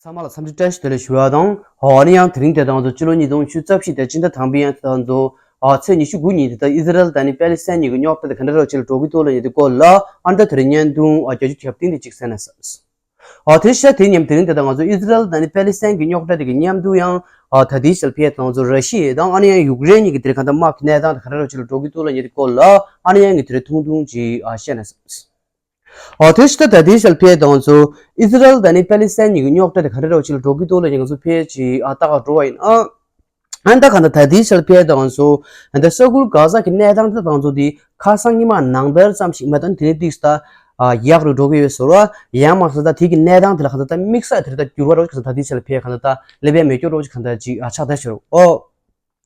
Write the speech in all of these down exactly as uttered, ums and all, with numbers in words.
ཚང་མ་ལ་འཚམས་འདྲི་བཀྲ་ཤིས་བདེ་ལེགས་ཞུ་བ་དང་། ཨ་ནི་ཡང་དེ་རིང་དེ་དང་ཚོ་སྤྱི་ལོ་ཉིས་སྟོང་ཉི་ཤུ་རྩ་བཞི་དེ་སྤྱི་ཟླ་དང་པོའི་ཡང་དེ་དང་ཚོ་ཨ་ཚེས་ཉི་ཤུ་དགུ་ཉིན་དེ་དག་ཨི་ཟི་རལ་དང་ནི་པེ་ལི་སི་ཐན་གཉིས་ཀྱི་རྙོག་དྲ་དེ་ག་འདྲ་རོ་ཆེ་ལ་འགྲོ་གི་འདུག་ལ་ཉེ་དེ་སྐོར་ལ་ཨ་ནི་ད་དེ་རིང་བརྙན་ཐུང་ཨ་བརྒྱད་ཅུ་གྱ་བདུན་དེ་གཅིག་གསན་ན་བསམས། ཨ་དེ་ཤ་དེ་མཉམ་དེ་རིང་དེ་དང་ང་ཚོ་ཨི་ཟི་རལ་དང་ནི་པེ་ལི་སི་ཐན་གྱི་རྙོག་དྲ་དེ་གི་མཉམ་དུ་ཡང་ཨ་ད་དེའི་ཞལ་ཕེ་དང་ཚོ་ར་ཤི་ཡ་དང་ཨ་ནི་ཡང་ཡུཀ་རེན་གཉིས་ཀྱི་དེ་རིང་ག་འདྲ་དམག་གི་གནས་སྟངས་དེ་ག་འདྲ་རོ་ཆེ་ལ་འགྲོ་གི་འདུག་ལ་ཉེ་དེ་སྐོར་ལ་ཨ་ནི་ཡང་ངས་དེ་རིང་ཐུང་ཐུང་ཅིག་ཨ་བཤད་ན་བསམས། ཨོ་དེ་ཤི་ད་ད་དེའི་ཞལ་ཕེ་དང་ཚོ་ཨི་ཟི་རལ་དང་ནི་པེ་ལི་སི་ཐན་གཉིས་ཀྱི་རྙོག་དྲ་དེ་ག་འདྲ་རོ་ཆེ་ལ་འགྲོ་གི་འདུག་ལ་ཉེ་ང་ཚོ་ཕེ་ཅིག་ཨ་ལྟ་ག་འགྲོ་བ་ཡིན་ཨ། ཨ་ད་ག་ད་ད་དེའི་ཞལ་ཕེ་དང་ཚོ་ཨ་ད་ས་ཁུལ་གྷ་ཟ་གི་གནས་སྟངས་དེ་དང་ཚོ་དེ་ཁ་སང་ཉི་མ་ནང་ལྟར་ཙམ་ཞིག་མ་གཏོགས་དེ་ནི་ཏིག་ད་ཨ་ཡག་རུ་འགྲོ་གི་ཡོད་ཟེར་བ་ཡང་མ་ཟད་ད་དེ་གི་གནས་སྟངས་དེ་ལ་ག་ད་ད་དམིགས་བསལ་དེ་ད་འགྱུར་བ་རོ་ཆེ་ག་ད་དེའི་ཞལ་ཕེ་ག་ད་ད་ལེ་བའི་མེ་སྐྱོ་རོ་ཆེ་ག་ད་ཅིག་ཨ་ཆགས་ད་ཤི་རོ་ཨོ།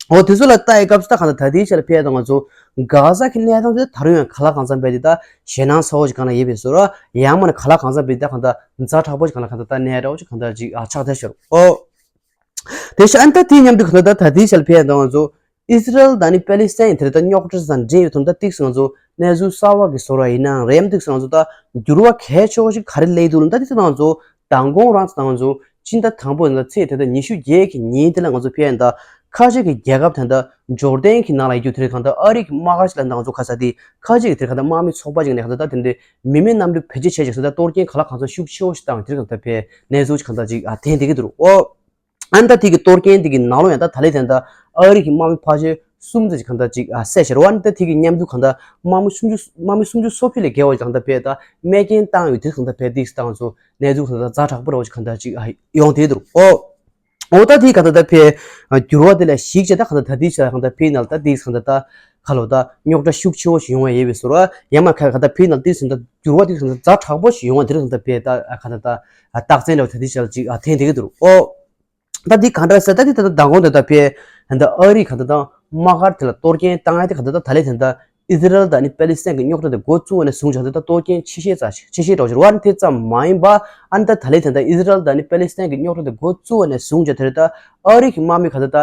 འོ་དེ་ཚོ་ལ་ལྟ་ཡི་སྐབས་སུ་ད་གང་ལྟར་ད་ལྟའི་ཆར་ཕེབས་དང་ང་ཚོ་གྷ་ཟ་གི་གནས་སྟངས་དེ་ད་རུང་ཡང་ག་ལ་གང་འཚམ་བས་དེ་ད་ཞེད་སྣང་ཚ་བོ་ཞིག་གང་ལ་ཡོད་པའི་བཟོ་འདྲ་ཡང་མིན་ན་ག་ལ་གང་འཚམ་བས་དེ་ད་གང་ལྟར་ཛ་དྲག་པོ་ཞིག་གང་ལ་གང་ལྟར་ད་གནས་འདྲ་བོ་ཞིག་གང་ལྟར་ཅིག་ཨ་ཆགས་བསྡད་ཤག་ཨོ། དེ་ཤ་ཨན་ད་དེའི་མཉམ་དུ་གང་ལྟར་ད་ད་ལྟའི་ཆར་ཕེབས་དང་ང་ཚོ་ཨི་སི་རལ་དང་ནི་པེ་ལི་སི་ཐན་དེ་ད་རྙོག་དྲ་དང་འབྲེལ་ཡོད་དོན་ད་ཏིག་ང་ཚོ་གནས་ཚུལ་གསར་བ་གི་བཟོ་འདྲ་ཡིན་ནའང་རེམ་ཏིག་ང་ཚོ་ད་འགྱུར་བ་གལ་ཆེ་བོ་ཞིག་ག་རེ་སླེབས་འདུག་ལ་ད་དེ་ད་ང་ཚོ་མདང་དགོང་རང་ཚོ་དང་ཚོ་སྤྱི་ཟླ་དང་པོ་ཡིན་ན་ཚེས་དེ་ལྟར་ཉི་ཤུ་བརྒྱད་ཀྱི་ཉིན་དེ་ལ་ང་ཚོ་ཕེབས་ཡིན་ད་ཁ་ཤས་ཀྱི་རྒྱལ་ཁབ་དེ་འདྲ་འབྱོར་ལྡན་གྱི་ནང་ལ་ཡོད་རྒྱུ་དེ་རིགས་གང་ལྟར་ཨ་རི་གི་དམག་སྒར་ཞིག་ལ་ང་ཚོ་ཁ་ས་དེ་ཁ་ཤས་ཀྱི་དེ་རིགས་གང་ལྟར་དམག་མི་ཚོགས་པ་ཅིག་ནས་གང་ལྟར་ད་དེ་འདྲའི་མི་མེད་གནམ་གྲུ་བེད་སྤྱོད་བྱས་ཅིག་ཟེར་ད་གཏོར་སྐྱོན་ག་ལ་གང་འཚམ་ཤུགས་ཆེ་བོ་ཞིག་བཏང་དེ་རིགས་གང་ལྟར་ཕེབས་གནས་ཚུལ་ཅིག་གང་ལྟར་ཅིག་ཨ་ཐེངས་དེ་གི་འདུག་ཨོ། ཨ་ནི་ད་དེ་གི་གཏོར་སྐྱོན་དེ་གི་ནང་ལོགས་ཡང་ད་ད་ལས་དེ་འདྲ་ཨ་རི་གི་དམག་མི་ཕལ་ཆེར་གསུམ་ཙམ་ཅིག་གང་ལྟར་ཅིག་ཨ་བསད་ཤར་བ་ཨ་ནི་ད་དེ་གི་མཉམ་དུ་གང་ལྟར་དམག་མི་སུམ་ཅུ་དམག་མི་སུམ་ཅུ་སོ་ཕྲུགས་ལས་བརྒལ་བ་ཅིག་གང་ལྟར་ཕེབས་ད་རྨས་སྐྱོན་བཏང་ཡོད་དེ་གང་ལྟར་ཕེབས་དེ་གི་སྟངས་སུ། གནས་ཚུལ་གང་ལྟར་ཛ་དྲག་པོ་རེད་བ་ཅིག་གང་ལྟར་ཅིག་ཨ་ཡོང་དེ་འདུག་ཨོ། ཨོ་ད་དེ་གང་ལྟར་ད་ཕེ་འགྱུར་བ་དེ་ལ་གཞིགས་བྱས་ད་གང་ལྟར་ད་དེ་ཆ་གང་ལྟར་ཕེ་ནང་ལ་ད་དེ་གང་ལྟར་ད་ཁ་ལོ་ད་རྙོག་དྲ་ཤུགས་ཆེ་བོ་ཞིག་ཡོང་བ་ཡོད་པའི་བཟོ་འདྲ་ཡང་མ་ཁ་གང་ལྟར་ཕེ་ནང་ལ་དེ་གང་ལྟར་འགྱུར་བ་དེ་གང་ལྟར་ཛ་དྲག་པོ་ཞིག་ཡོང་བ་དེ་གང་ལྟར་ཕེ་ད་གང་ལྟར་ད་རྟགས་མཚན་འདྲ་བ་ད་དེ་ཆ་ལ་ཅིག་ཨ་ཐེངས་དེ་གི་འདུག་ཨོ། ད་འདི་གང་འདྲ་ཟེར་ད་འདི་ད་ལྟ་མདང་དགོང་དེ་ད་ཕེ་ད་ལྟ་ཨ་རི་གང་ལྟར་དང་དམག་སྒར་དེ་ལ་གཏོར་སྐྱོན་བཏང་ཡ་དེ་གང་ལྟར་ད་ད་ལས་དེ་ད་ཨི་ཟི་རལ་དང་ནི་པེ་ལི་སི་ཐན་གྱི་རྙོག་དྲ་དེ་འགོ་བཙུགས་པ་ནས་བཟུང་ཀྱང་དེ་ད་གཏོར་སྐྱོན་ཆེ་ཤོས་ཙམ་ཞིག་ཆེ་ཤོས་འདྲ་བོ་ཞིག་རེད་བ། དེ་ཙམ་མ་ཡིན་པ་ཨ་ནི་ད་ད་ལས་དེ་ད་ཨི་ཟི་རལ་དང་ནི་པེ་ལི་སི་ཐན་གྱི་རྙོག་དྲ་དེ་འགོ་བཙུགས་པ་ནས་བཟུང་ཀྱང་དེ་རེད་ད་ཨ་རི་གི་དམག་མི་གང་ལྟར་ད་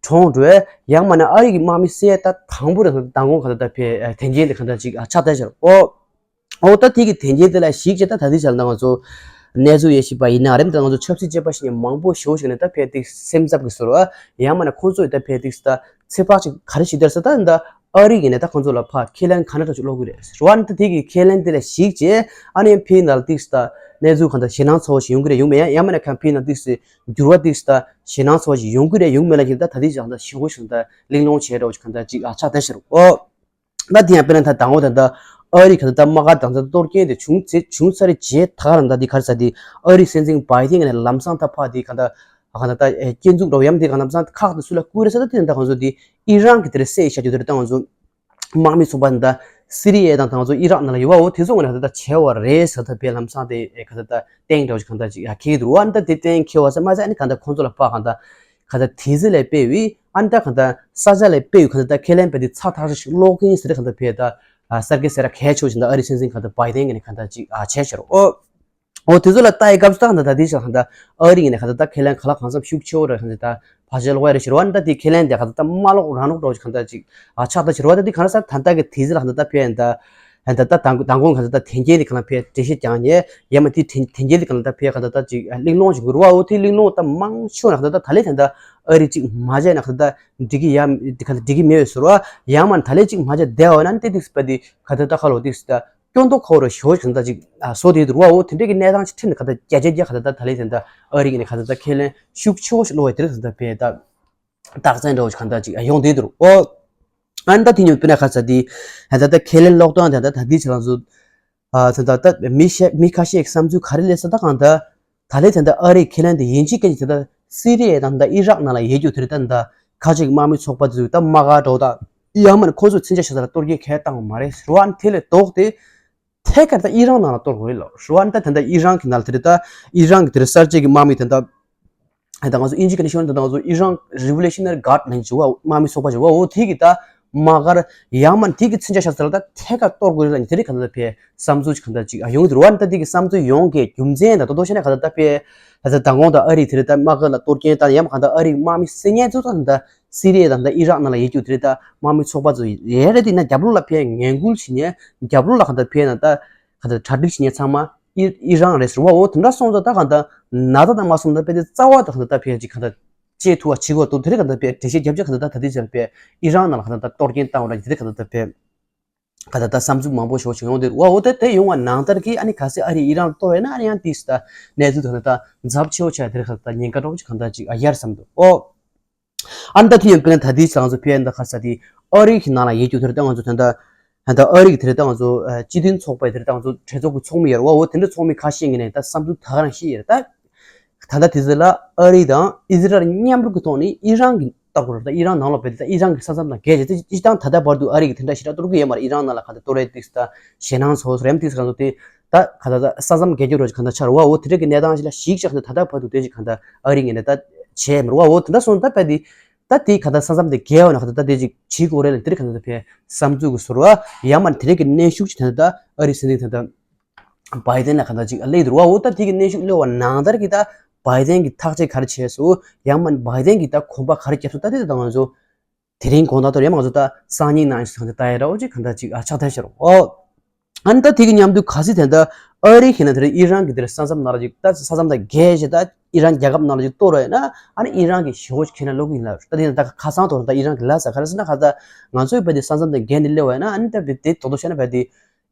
གྲོངས་འགྲོ་ཡ་ཡང་མིན་ན་ཨ་རི་གི་དམག་མི་བསད་ཡ་ད་དང་པོ་རེད། ད་མདང་དགོང་གང་ལྟར་ད་ཕེ་དོན་རྐྱེན་དེ་གང་ལྟར་ཅིག་ཆགས་བསྡད་ཤག་ཨོ། འོ་ད་དེ་གི་དོན་རྐྱེན་དེ་ལ་གཞིགས་བྱས་ད་ད་ལྟའི་ཆར་ད་ང་ཚོ་གནས་ཚུལ་ཡོད་ཤེས་པ་ཡིན་ན་རེད་ད་ང་ཚོ་ཆབ་སྲིད་དཔྱད་པ་ཞིག་ནས་མང་པོ་ཞེ་པོ་ཞིག་ནས་ད་ཕེ་ཏིག་སེམས་འཚབ་ཀྱི་བཟོ་འདྲ་ཡང་མིན་ན་ཁོང་ཚོ་ཡི་ད་ཕེ་ཏིག་ད་ཚེ་དཔག་ཅིག་ག་རེ་ཞིག་བསྡད་ས་ད་ད་ཨ་རི་གི་ནས་ད་ཁོང་ཚོ་ལ་ཕ་ཁས་ལེན་ག་འདྲ་ཅིག་སློག་གི་རེད་རེད་བ། ད་དེ་གི་ཁས་ལེན་དེ་ལ་གཞིགས་བྱས་ཨ་ནི་ཕེ་ནང་ལ་ཏིག་ད་གནས་ཚུལ་གང་ད་ཞེད་སྣང་ཚ་བོ་ཞིག་ཡོང་གི་རེད་ཡོང་མེད་ཡང་ཡང་མིན་ན་ཁ་ཕེ་ནང་ཏིག་འགྱུར་བ་ཏིག་ད་ཞེད་སྣང་ཚ་བོ་ཞིག་ཡོང་གི་རེད་ཡོང་མེད་ལ་ཡིན་ད་ད་དེ་ཅང་ད་ཞེ་པོ་ཞིག་ད་གླེང་སློང་བྱས་འདྲ་བོ་ཞིག་གང་ད་ཅིག་ཨ་ཆགས་བསྡད་ཤག་ཨོ། ད་དེ་ཡང་དཔེར་ན་ད་དང་པོ་ད་ལྟ་ཨ་རི་ག་ད་ལྟ་དམག་སྒར་དང་ད་གཏོར་སྐྱོན་དེ་བྱུང་ཚེ་བྱུང་ཚར་རྗེས་ད་ག་རང་ད་འདི་ག་རེ་ཟེར་དེ་ཨ་རི་སྲིད་འཛིན་བྷའི་ཏིན་ནས་ལམ་སང་ད་ཕར་དེ་ག་ད་ག་ད་ད་སྐྱོན་འཛུགས་འདྲ་བོ་ཡམ་དེ་ག་ལམ་སང་ཁག་དེ་སུ་ལ་བསྐུར་རེད་ཟེར་ད་དེ་ད་ང་ཚོ་དེ་ཨི་རན་གི་དེ་རེད་བསད་བཞག་རྒྱུ་དེ་རེད། ད་ང་ཚོ་དམག་མི་ཚོགས་པ་ད་སི་རི་ཡ་དང་ད་ང་ཚོ་ཨི་རག་ནང་ལ་ཡོད་པ་འོ་དེ་ཚོ་ངོས་ནས་ག་ད་ད་བྱས་པ་རེད་ཟེར་ད་བས་ལམ་སང་དེ་ག་ད་ད་གཏན་འདྲ་བོ་ཞིག་ག་ད་ཅིག་ཡ་ཁེལ་གི་འདུག་བ། ད་དེ་གཏན་འཁེལ་བ་ཟེར་མ་ཟད་ཨ་ནི་ག་ད་ཁོང་ཚོ་ལ་ཕར་ག་ད། ག་ད་དེ་ཚེ་ལས་སྤེལ་བའི་ཨ་ནི་ད་ག་ད་ས་ཆ་ལས་སྤེལ་བའི་ག་ད་ད་ཁས་ལེན་པ་དེ་ཚ་ཐག་ཆོད་ཞིག་སློག་གིན་ཟེར་ག་ད་ཕེ་ད་ཨ་གསར་བརྗེ་ཟེར་གལ་ཆེ་བཞིན་ད་ཨ་རི་སྲིད་འཛིན་ག་ད་བྷའི་ཏིན་གི་ནས་ག་ད་ཅིག་ཨ་བྱས་ཤར་ཨོ། ཨོ་དེ་ཚོ་ལ་ལྟ་ཡི་སྐབས་སུ་ད་ག་ད་དེ་ཞག་ག་ད་ཨ་རི་གི་ནས་ག་ད་ད་ཁས་ལེན་ག་ལ་གང་འཚམ་ཤུགས་ཆེ་བོ་ར་ག་ད་ད་ཕལ་ཆེར་ལོག་ཡ་རེ་ཤར་བ་ཨ་ནི་ད་དེ་ཁས་ལེན་དེ་ག་ད་ད་མ་ལོག་རང་ལོག་འགྲོ་ག་ད་ཅིག་ཨ་ཆགས་ད་ཤར་བ། ད་དེ་ག་ད་ས་ད་ད་གི་དེ་ཚེ་ལ་ག་ད་ད་ཕེ་ད། ད་ད་དང་དང་གོང་ག་ད་ད་དོན་རྐྱེན་དེ་ག་ལ་ཕེ་འགྲེལ་བཤད་ཀྱང་ཉེ་ཡ་མ་དེ་དོན་རྐྱེན་དེ་ག་ལ་ད་ཕེ་ག་ད་ད་ཅིག་གླེང་སློང་ཞིག་གུ་རུ་བ་འོ་དེ་གླེང་སློང་ད་མང་ཆེ་བ་ན་ག་ད་ད་ད་ལས་དེ་ད་ཨ་རི་ཅིག་མ་བྱས་ན་ག་ད་ད་འགྲིག་གི་ཡ་ག་ད་འགྲིག་གི་མེད་པའི་ཟུར་བ་ཡང་མ་ད་ལས་ཅིག་མ་བྱས་བསྡད་བ་ན་དེ་དུས་པ་དེ་ག་ད་ད་ཁ་ལོ་དེ་ད་སྐྱོན་འདོགས་ཁོ་རུ་ཞོ་ཞིག་ད་ཅིག་བཟོ་དེ་དུ་རུ་བ་འོ་དེ་འདྲས་ཀྱི་གནས་སྟངས་ཅིག་ཁྲིད་ན་ག་ད་རྒྱ་རྒྱ་རྒྱ་ག་ད་ད་ད་ལས་དེ་ད་ཨ་རི་གི་ནས་ག་ད་ད་ཁས་ལེན་ཤུགས་ཆེ་བོ་ཞིག་སློག་བའི་དེ་རིགས་ད་ཕེ་ད། རྟགས་མཚན་འདྲ་བོ་ཞིག་གང་ལྟར་ཅིག་ཡོང་བསྡད་འདུག་ཨོ། ཨ་ནི་ད་དེ་ཉིད་དཔེར་ན་ཁ་ཚ་དེ་ད་ལྟ་ཁས་ལེན་ཀློག་སྟངས་དེ་ད་ད་དེའི་ཆ་ལ་ཚོ་ཨ་ད་ད་ད་མི་ཤ་མི་ཁ་ཤས་ཀྱི་བསམ་ཚུལ་ག་རེ་སླེབས་ས་ད་གང་ལྟར་ད་ལས་ད་ལྟ་ཨ་རིའི་ཁས་ལེན་དེ་ཡིན་གཅིག་མིན་གཅིག་ད་ལྟ་སི་རི་ཡ་དང་ད་ཨི་རག་ནང་ལ་ཡོད་རྒྱུ་དེ་རེད། ད་ད་ཁ་ཅིག་དམག་མི་ཚོགས་པ་དེ་ཚོས་ད་དམག་སྒར་འདྲ་བོ་ད་ཡང་མིན་ཁོ་ཚོས་མཚོན་ཆ་བཞག་ས་ལ་གཏོར་རྒྱག་གང་ཡང་བཏང་བ་མ་རེད་ཟེར་བ། ཨ་ནི་དེ་ལས་ལྡོག་སྟེ། ཐད་ཀར་ད་ཨི་རན་ནང་ལ་གཏོར་དགོས་རེད་ལབ་རེད་བ། ཨ་ནི་ད་ད་ལྟ་ཨི་རན་གྱི་ནང་ལ་དེ་རེད། ད་ཨི་རན་གྱི་དེ་རེད་གསར་བརྗེ་གི་དམག་མི་དེ་ད་ད་ང་ཚོ་ཨིན་ཇི་གི་ནི་ཤོར་ད་ང་ཚོ་ཨི་རན་རི་བོ་ལུ་ཤི་ན་རི་གྷར་ཌི་ནང་བྱུང་བ་དམག་མི་ཚོགས་པ་བྱུང་བ་འོ་དེ་གི་ད་དམག་སྒར་ཡང་མ་དེ་གི་མཚོན་ཆ་བཞག་ས་ལ་ད་ཐད་ཀར་གཏོར་དགོས་རེད་ལབ་ནི་དེ་རེད། ག་ད་ད་ཕེ་བསམ་ཚུལ་ཅིག་ག་ད་ཅིག་ཡོང་གི་རེད་བ། ཨ་ནི་ད་དེ་གི་བསམ་ཚུལ་ཡོང་གི་རྒྱུ་མཚན་ད་ད་དོ་ཤ་ན་ག་ད་ད་ཕེ་ད་ད་མདང་དགོང་ད་ཨ་རི་དེ་རེད་ད་དམག་སྒར་ལ་གཏོར་སྐྱོན་ད་ཡང་མ་ག་ད་ཨ་རི་དམག་མི་བསད་ཉེན་ཚོ་ད་ད། སི་རི་ཡ་དང་ད་ཨི་རག་ནང་ལ་ཡོད་རྒྱུ་དེ་རེད། ད་དམག་མི་ཚོགས་པ་ཚོ་ཡས་རེད། དེ་ན་རྒྱབ་ལོགས་ལ་ཕེ་ངན་སྐུལ་བྱེད་ཉེན་རྒྱབ་ལོགས་ལ་ག་ད་ཕེ་ན་ད་ག་ད་གྲ་སྒྲིག་བྱེད་ཉེན་ཚང་མ་ ཨི་ཨི་རན་རེད་ཟེར་བ། འོ་དེ་འདྲ་སོང་ཙང་ད་གང་ལྟར་ན་ཚ་དང་མ་སོང་ད་དཔེ་དེ་རྩ་བ་དང་གང་ལྟར་ད་དཔེ་ཅིག་གང་ལྟར་བཅད་ཐུབ་པ་བྱེད་དགོས་འདུག་དེ་རིང་གང་ལྟར་དཔེ་འགྲེལ་བཤད་རྒྱབ་ཆ་གང་ལྟར་ད་ད་དེ་ཟེར་དཔེ་ཨི་རན་ནང་ལ་གང་ལྟར་ད་གཏོར་སྐྱོན་བཏང་བ་འདྲ་དེ་གང་ལྟར་དཔེ་ག་ད་ལྟ་བསམ་ཚུལ་མང་པོ་ཞིག་བྱུང་ཡོང་དུས་བ། འོ་དེ་དེ་ཡོང་བ་ནང་ལྟར་གྱི་ཨ་ནི་གལ་སྲིད་ཨ་རིས་ཨི་རན་གཏོར་བས་ན་ཨ་ནི་ཡང་ཏིས་ད་གནས་ཚུལ་དང་ད་འཛབ་ཆེ་བོ་ཆགས་དེར་ག་ད་ཉེན་ཁ་འདྲ་བོ་ཅིག་གང་ལྟར་ཅིག་ཨ་ཡར་བསམ་འདུག་འོ། ཨ་ནི་ད་དེ་ཡང་དཔེར་ན་ད་ལྟའི་ང་ཚོ་ཕེ་ཨན་ད་ཁ་ས་དེ་ཨ་རི་གི་ནང་ལ་ཡོད་རྒྱུ་དེར་ད་ང་ཚོ་ད་ད་ད་ཨ་རི་གི་དེར་ད་ང་ཚོ་སྤྱི་མཐུན་ཚོགས་པའི་དེར་ད་ང་ཚོ་གྲོས་ཚོགས་ཀྱི་ཚོགས་མི་ཡོད་རེད་བ། འོ་དེ་འདྲ་ཚོགས་མི་ཁ་ཤས་ཀྱིས་ནས་ད་བསམ་ཚུལ་ད་ག་རང་བཤད་ཡོད་རེད་ད། ད་ལྟ་དེ་ཚོ་ལ་ཨ་རི་དང་ཨི་ཟི་རལ་མཉམ་རུབ་ཀྱི་ཐོག་ནས་ཨི་རན་གྱི་ལྟ་སྐོར་དང་ཨི་རན་ནང་ལོགས་པའི་དེ་ཨི་རན་གྱི་ས་མཚམས་དང་འགལ་བྱས་ཏེ་སྤྱིར་བཏང་ད་ལྟ་བར་དུ་ཨ་རི་གི་དེ་འདྲ་ཞེ་དྲག་གཏོར་གི་ཡོད་མ་རེད། ཨི་རན་ནང་ལ་ག་ད་གཏོར་རེད་དེ་ད་ཞེད་སྣང་ཚོགས་རེམ་དེ་ག་ཚོ་དེ་ད་ག་ད་ད་ས་མཚམས་འགལ་རྒྱུ་རོ་ག་ད་ཆར་བ། འོ་དེ་འདྲ་གི་གནས་སྟངས་ཞིག་ལ་ཞིག་ཆགས་ཏེ་ད་ལྟ་བར་དུ་དེ་ཞིག་ག་ད་ཨ་རི་ངས་ནས་ད་བྱས་མ་རེད་བ། འོ་དེ་འདྲ་སོང་ད་དཔེ་དེ་ད་དེ་ག་ད་ས་མཚམས་དེ་འགལ་བ་ན་ག་ད་ད་དེ་ཅིག་བྱེད་དགོས་རེད་ལ་དེ་རིགས་ག་ད་ད་ཕེ་བསམ་ཚུལ་གི་ཟུར་བ་ཡང་མ་དེ་རིགས་གི་གནོན་ཤུགས་ཅིག་ད་ད་ཨ་རི་སྲིད་འཛིན་ད་ད། བྷའི་ཏན་ལ་གང་ལྟར་ཅིག་སླེབས་འདུག་བ། འོ་ད་དེ་གི་གནོན་ཤུགས་སླེབས་པ་ནང་ལྟར་གྱི་ད་བྷའི་ཏན་གྱི་ཐག་གཅོད་ག་རེ་བྱས་སོང་། ཡང་མིན་བྷའི་ཏན་གྱི་ད་གོམ་པ་ག་རེ་བརྒྱབ་སོང་། ད་དེ་ད་ང་ཚོ་དེ་རིང་དགོང་དག་ཐོར་ཡང་ང་ཚོ་ད་སང་ཉིན་ནང་ཞིག་ད་ད་ཡ་ར་འོ་ཅིག་གང་ལྟར་ཅིག་ཨ་ཆགས་ཐལ་ཤར་འོ། ཨ་ནི་ད་དེ་གི་མཉམ་དུ་ག་སྲིད་དེ་ད་ཨ་རི་ཁྱེད་ན་དེ་རིང་ཨི་རན་གྱི་དེར་ས་མཚམས་ནང་ལ་ཅིག་ད་ས་མཚམས་ད་རྒྱས་ཞེ་ད་ཨི་རན་རྒྱལ་ཁབ་ནང་ལ་ཅིག་གཏོར་རོགས་ཡོད་ན་ཨ་ནི་ཨི་རན་གྱི་ཞི་བོ་ཁྱེད་ན་ལོག་གི་ཡིན་ལ། ད་དེ་ད་ཁ་སང་དོར་ད་ཨི་རན་གྱི་ལ་ས་ག་རེ་ཟེར་ན་ག་ད་ང་ཚོའི་བས་དེ་ས་མཚམས་ད་རྒྱས་ནས་སླེབས་པ་ཡིན་ན་ཨ་ནི་ད་བས་དེ་དོ་དོ་བྱས་ན་བས་དེ།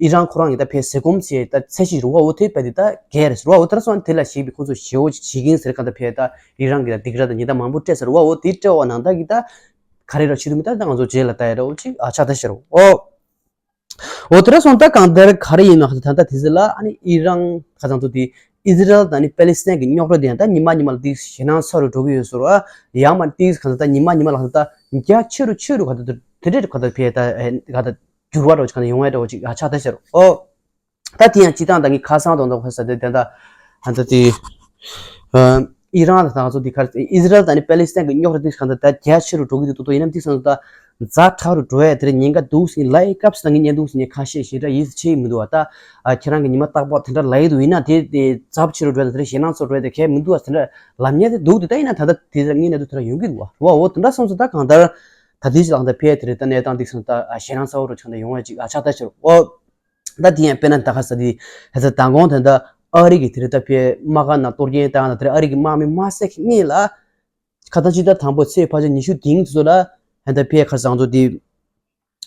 ཨི་རན་ཁོ་རང་གིས་ད་ཕའི་ཟས་སྐོམ་ཟེར་ད་ཚད་གཞི་རུ་བ་འོ་དེ་ཕའི་དེ་ད་རྒྱལ་རེད་ཟེར་བ། འོ་དེར་སོང་དེ་ལ་ཞིག་པའི་ཁོང་ཚོ་ཞེ་བོ་ཅིག་བྱེད་ཀྱིན་ཟེར་ག་ད་ཕའི་ད་ཨི་རན་གྱིས་ད་སྡིགས་ར་དང་ཉེས་དམ་མང་པོ་སྤྲད་ཟེར་བ། འོ་དེ་སྤྲད་བ་ནང་ད་གི་ད་ག་རེ་ར་བྱེད་ཐུབ་མི་ད་ད་ང་ཚོ་རྗེས་ལ་ད་ཡ་ར་འོ་ཅིག་ཨ་ཆགས་ད་ཤེར་འོ། འོ་དེར་སོང་ད་གང་ལྟར་ག་རེ་ཡིན་མ་ཁ་ད་ད་དེ་ཟེར་ལ་ཨ་ནི་ཨི་རན་ཁ་ཚང་ཚོ་དེ་ཨི་ཟི་རལ་དང་ནི་པེ་ལི་སི་ཐན་གྱི་རྙོག་དྲ་དེ་ཡང་ད་ཉི་མ་ཉི་མ་ལ་དེ་ཞེད་སྣང་ཚ་རུ་འགྲོ་གི་ཡོད་ཟེར་བ། ཡང་མ་དེ་ཁ་ད་ད་ཉི་མ་ཉི་མ་ལ་ཁ་ད་ད་རྒྱ་ཆེ་རུ་ཆེ་རུ་ཁ་ད་དེ་དེ་འདྲ་ཁ་ད་ཕའི་ད་ཨེ་ག་ད་འགྱུར་བ་འདྲ་བོ་ཅིག་ག་ནས་ཡོང་ཡ་འདྲ་བོ་ཅིག་ཨ་ཆགས་ད་ཤར་འོ། ད་དེ་ཡང་སྤྱི་བཏང་ད་ངས་ཁ་སང་དང་དང་ཁ་ས་དེ་དེ་ད་ཨ་ད་དེ་ཨ་ཨི་རན་དང་ང་ཚོ་དེ་ག་ཨི་ཟི་རལ་དང་ནི་པེ་ལི་སི་ཐན་གྱི་རྙོག་དྲ་དེ་གང་ད་ད་རྒྱ་ཆེ་རུ་འགྲོ་གི་འདུག་ཏོ་ཏོ་ཡིན་ནམ་དེ་སང་ད་ཛ་དྲག་རུ་འགྲོ་ཡ་དེ་རེད། ཉེན་ཁ་འདུག་ཟིན་ལའི་སྐབས་སུ་ད་ངས་ཉན་འདུག་ཟིན་ཁ་ཤས་ཞེ་དྲག་ཡིད་ཆེས་མི་འདུག་བ། ད་ཨ་ཁྱེད་རང་གི་ཉི་མ་རྟག་པར་དེ་འདྲ་ལའི་འདུག་ཡིན་ན་དེ་དེ་ཛབ་ཆེ་རུ་འགྲོ་ཡ་དེ་རེད། ཞེད་སྣང་ཚོ་འགྲོ་ཡ་དེ་གལ་མི་འདུག་བ། དེ་འདྲ་ལབ་ཉན་དེ་འདུག་དེ་ད་ཡིན་ན་ད་ད་དེ་ངས་ནས་འདུག་དེ་འདྲ་ཡོང་གི་འདུག་བ། འོ་དེ་འདྲ་སོང་ཙང་ད་གང་ལྟར་ད་དེ་ཅི་ལག་ད་ཕེ་དེ་རེད། ད་གནས་སྟངས་འདི་སོང་ད་ཞེད་སྣང་ཚ་བོ་རུ་ཆགས་ད་ཡོང་བ་ཅིག་ཨ་ཆགས་ད་ཤར་འོ། ད་དེ་ཡང་དཔེར་ན་ད་ག་ས་དེ་ཧེ་ཚ་མདང་དགོང་དེ་འདྲ་ཨ་རི་གི་དེ་རེད་ད་ཕའི་དམག་སྒར་ནང་གཏོར་སྐྱོན་བཏང་ན་དེ་རེད། ཨ་རི་གི་དམག་མི་དམག་སེར་གཉིས་ལ་ཁ་ད་ཅི་ད་དང་པོ་ཚེས་ཕལ་ཆེར་ཉི་ཤུ་དེང་དུ་ཚོ་ལ་ཧེ་ད་ཕའི་ཁ་སང་ཚོ་དེ་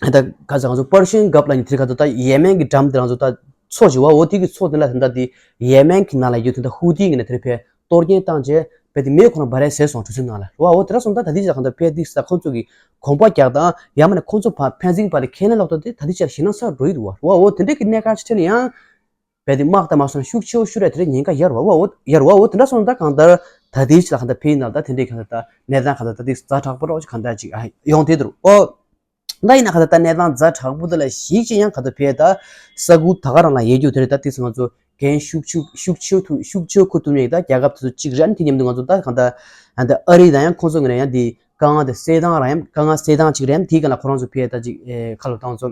ཧེ་ད་ཁ་སང་ཚོ་པར་ཤིན་གབ་ལ་ཉི་དེ་རེད། ཁ་ད་ད་ཡེ་མེན་གི་འགྲམ་དེ་རང་ཚོ་ད་མཚོ་ཞིག་བ། འོ་དེ་གི་མཚོ་དེ་ལ་ཧེ་ད་དེ་ཡེ་མེན་གི་ནང་ལ་ཡོད་དེ་ད་ཧུ་ཏི་གི་ནས་དེ་རེད་ཕའི་གཏོར་སྐྱོན་བཏང་རྗེས་དཔེ་དེ་མེ་ཁོ་རང་འབར་ཡ་ཟེར་སོང་གྲུ་གཟིངས་ནང་ལ་རེད་བ། འོ་དེ་འདྲ་སོང་ད་ད་དེ་ཅག་གང་ད་ཕལ་དེ་ས་ཁོ་ཚོ་གི་གོམ་པ་རྒྱག་དང་ཡང་མིན་ན་ཁོ་ཚོ་ཕ་ཕན་ཚུན་བར་ལ་ཁས་ལེན་ལོག་སྟངས་དེ་ད་དེ་ཅག་ཞེད་སྣང་ཚ་རུ་འགྲོ་ཡི་འདུག་བ། རེད་བ། འོ་དེ་འདྲ་གི་གནད་འགག་ཅིག་ཐད་ལ་ཡང་དཔེ་དེ་དམག་དང་མ་སོང་ཤུགས་ཆེ་བོ་ཤུ་ར་དེ་འདྲ་ཉེན་ཁ་ཡར་བ་བ། འོ་ཡར་བ། འོ་དེ་འདྲ་སོང་ད་གང་ལྟར་ད་དེ་ཅག་གང་ད་ཕལ་ནང་ད་དེ་འདྲའི་གང་ད་ད་གནས་སྟངས་གང་ད་ད་དེ་ཛ་དྲག་པོ་རོགས་ཅིག་གང་ད་ཅིག་ཡོང་དེ་འདུག་འོ། ད་ཡིན་ན་ག་ད་ད་གནས་སྟངས་ཛ་དྲག་པོ་དེ་ལ་གཞིགས་ཅིག་ཡང་ག་ད་ཕལ་ད་ས་ཁུལ་ད་ག་རང་ལ་ཡོད་རྒྱུ་དེ་རེད། ད་དེ་ཚོ་ང་ཚོ་འགན་ཤུགས་ཆེ་ཤུགས་ཆེ་ཐུ་ཤུགས་ཆེ་ཁུར་ཐུབ་མཁན་ད་རྒྱལ་ཁབ་དེ་ཚོ་གཅིག་རེད། ཨ་ནི་དེ་མཉམ་དུ་ང་ཚོ་ད་ག་ད་ཨ་རི་དང་ཡང་ཁོང་ཚོ་ངོས་ནས་ཡང་དེ་དཀའ་ངལ་དེ་སེལ་སྟངས་རང་ཡང་དཀའ་ངལ་སེལ་སྟངས་གཅིག་རེད། ཨ་ནི་དེའི་སྒང་ལ་ཁོ་རང་ཚོ་ཕལ་ད་ཅིག་ཁ་ལོ་བཏང་ཚོ་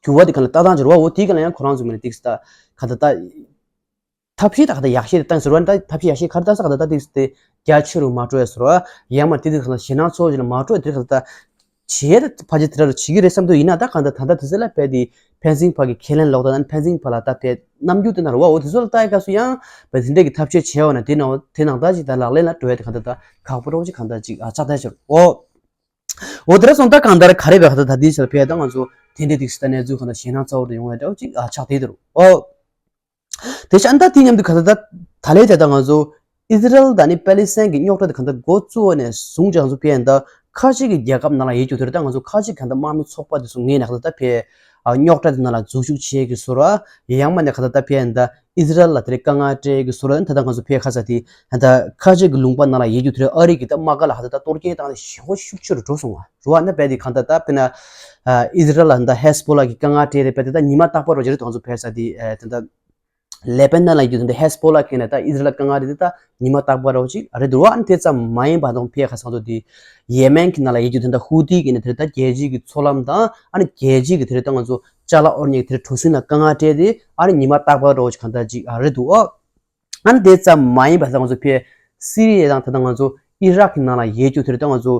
འགྱུར་བ་དེ་ག་ལ་ལྟ་སྟངས་ཅིག་རེད་བ། འོ་དེའི་སྒང་ལ་ཡང་ཁོ་རང་ཚོ་ངོས་ནས་ཏིག་ད་ག་ད་ད། ཐབས་ཤེས་ད་ག་ད་ཡག་ཤོས་དེ་བཏང་ཟེར་བ་ནི་ད་ཐབས་ཤེས་ཡག་ཤོས་ག་རེ་བཏང་ས་ག་ད་ད་དེ་དེ་རྒྱ་ཆེ་རུ་མ་འགྲོ་ཡ་ཟེར་བ། ཡང་མ་དེ་དེ་ག་ད་ཞེད་སྣང་ཚོར་བ་ཞིག་ལ་མ་འགྲོ་ཡ་དེ་ག་ད་བྱེད་ད་ཕལ་ཆེར་དེ་འདྲ་རུ་བྱེད་ཀྱི་རེད་བསམ་དུས་ཡིན་ན་ད་ག་ད་ད་ད་དེ་ཚོ་ལ་དཔེ་དེ་ཕན་ཚུན་བར་གྱི་ཁས་ལེན་ལོག་ད་ད་ཕན་ཚུན་བར་ལ་ད་དཔེ་རྣམ་འགྱུར་དེ་འདྲ་རུ་བ། འོ་དེ་ཚོ་ལ་ལྟ་ཡ་སྐབས་སུ་ཡང་དཔེ་དེ་འདྲ་གི་ཐབས་ཤེས་བྱས་བ་ན་དེ་ནང་དེ་ནང་ད་ཅིག་ད་ལག་ལེན་ལ་འགྲོ་ཡ་དེ་ག་ད་ད་ཁག་པོ་རོགས་ཅིག་ག་ད་ཅིག་ཨ་ཆགས་ད་ཤར་འོ། འོ་དེ་འདྲ་སོང་ད་གང་ལྟར་ག་རེ་བས་ག་ད་ད་དེ་ཚོ་ལ་ཕལ་ད་ང་ཚོ་དེ་འདྲ་དེ་ག་ད་གནས་ཚུལ་ག་ད་ཞེད་སྣང་ཚ་བོ་རུ་ཡོང་བ་འདྲ་བོ་ཅིག་ཨ་ཆགས་དེ་དེ་རུ་འོ། དེ་ཤ་ཨ་ད་དེ་མཉམ་དུ་ག་ད་ད་ད་ལས་དེ་ད་ང་ཚོ་ཨི་ཟི་རལ་དང་ནི་པེ་ལི་སི་ཐན་གྱི་རྙོག་དྲ་དེ་ག་ད་འགོ་བཙུགས་པ་ནས་བཟུང་ཅིག་ང་ཚོ་ཕལ་ད་ཁ་ཅིག་གི་རྒྱལ་ཁབ་ནང་ལ་ཡོད་རྒྱུ་དེ་རེད། ད་ང་ཚོ་ཁ་ཅིག་ག་ད་དམག་མི་ཚོགས་པ་དེ་ཚོ་ངོས་ནས་ག་ད་ད་ཕལ་རྙོག་དྲ་དེ་ནང་ལ་འཛུལ་ཞུགས་བྱེད་ཀྱི་བཟོ་འདྲ། ཡང་མ་ནས་ག་ད་ད་ཕལ་ད་ཨི་ཟི་རལ་ལ་དེ་རེད་དཀའ་ངལ་སྤྲད་ཀྱི་བཟོ་འདྲ། ད་ད་ང་ཚོ་ཕལ་ཁ་ས་དེ་ད་ཁ་ཅིག་གི་ལུང་པ་ནང་ལ་ཡོད་རྒྱུ་དེ་རེད། ཨ་རི་གི་ད་དམག་སྒར་ལ་ག་ད་ད་གཏོར་སྐྱོན་བཏང་ནས་ཞེ་པོ་ཤུགས་ཆེ་རུ་འགྲོ་སོང་བ་རེད་བ། ན་ཕལ་དེ་ག་ད་ད་ཕལ་ན་ཨི་ཟི་རལ་ལ་ད་ཧེ་སི་བྷོ་ལ་གི་དཀའ་ངལ་སྤྲད་དེ་ཕལ་དེ་ད་ཉི་མ་རྟག་པར་རོ་ཅི་རེད། ད་ང་ཚོ་ཕལ་ས་དེ་ད་ད། ལེ་པན་ནན་ལ་ཡོད་རྒྱུ་དེ་འདྲ་ཧེ་སི་བྷོ་ལ་གི་ནས་ད་ཨི་ཟི་རལ་དཀའ་ངལ་རེད་དེ་ད་ཉི་མ་རྟག་པར་རོ་ཅིག་རེད་འདུག་བ། ཨ་ནི་དེ་ཙམ་མ་ཡིན་པ་དང་ཕལ་ཁ་སང་དུ་དེ་ཡེ་མེན་གི་ནང་ལ་ཡོད་རྒྱུ་དེ་འདྲ་ཧུ་ཏི་གི་ནས་དེ་ད་རྒྱལ་སྤྱིའི་གི་མཚོ་ལམ་དང་ཨ་ནི་རྒྱལ་སྤྱིའི་གི་དེ་རེད་ད་ང་ཚོ་ཅ་ལག་དབོར་ཉེ་གི་དེ་རེད་གྲུ་གཟིངས་ལ་དཀའ་ངལ་སྤྲད་དེ་ཨ་ནི་ཉི་མ་རྟག་པར་རོ་ཅིག་གང་ལྟར་ཅིག་ཨ་རེད་འདུག་ཨོ། ཨ་ནི་དེ་ཙམ་མ་ཡིན་པ་ད་ང་ཚོ་ཕལ་སི་རི་ཡ་དང་ད་ལྟ་ང་ཚོ་ཨི་རག་གི་ནང་ལ་ཡོད་རྒྱུ་དེ་རེད་ད་ང་ཚོ་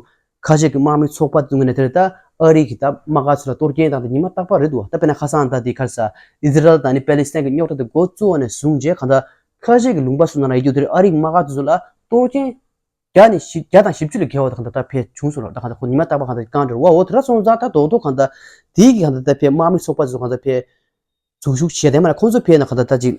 ཁ་ཆེ་གི་དམག་མི་ཚོགས་པ་དེ་ཚོ་ངོས་ནས་དེ་རེད་ད་ ཨ་རི་གི་ད་དམག་སྒར་ཚོ་ལ་གཏོར་སྐྱོན་བཏང་སྟེ་ཉི་མ་རྟག་པར་རེད་འདུག་ད་དཔེར་ན་ཁ་སང་ད་དེ་ག་རེ་ཟེར། ཨི་ཟི་རལ་དང་ནི་པེ་ལི་སི་ཐན་གྱི་རྙོག་དྲ་དེ་འགོ་བཙུགས་པ་ནས་བཟུང་རྗེས་གང་ལྟར་ཁ་ཤས་ཀྱི་ལུང་པ་སོགས་ནང་ལ་ཡོད་རྒྱུ་དེར་ཨ་རིའི་དམག་སྒར་དེ་ཚོ་ལ་གཏོར་སྐྱོན་བརྒྱ་ནས་བཞི་བརྒྱ་དང་བཞི་བཅུ་ལས་བརྒལ་བ་དང་གང་ལྟར་ད་ཕེ་བྱུང་སོང་ལ། ད་གང་ལྟར་ཁོ་ཉི་མ་རྟག་པར་གང་ལྟར་བཀང་འགྲོ་བ། འོ་དེ་འདྲ་སོང་ཙང་ད་རྡོག་རྡོག་གང་ལྟར་དེའི་གི་གང་ལྟར་ད་ཕེ་དམག་མི་ཚོགས་པ་ཚོ་གང་ལྟར་ཕེ་འཛུལ་ཞུགས་བྱས་དེ་མ་ལ་ཁོང་ཚོ་ཕེ་ན་གང་ལྟར་ད་ཅིག་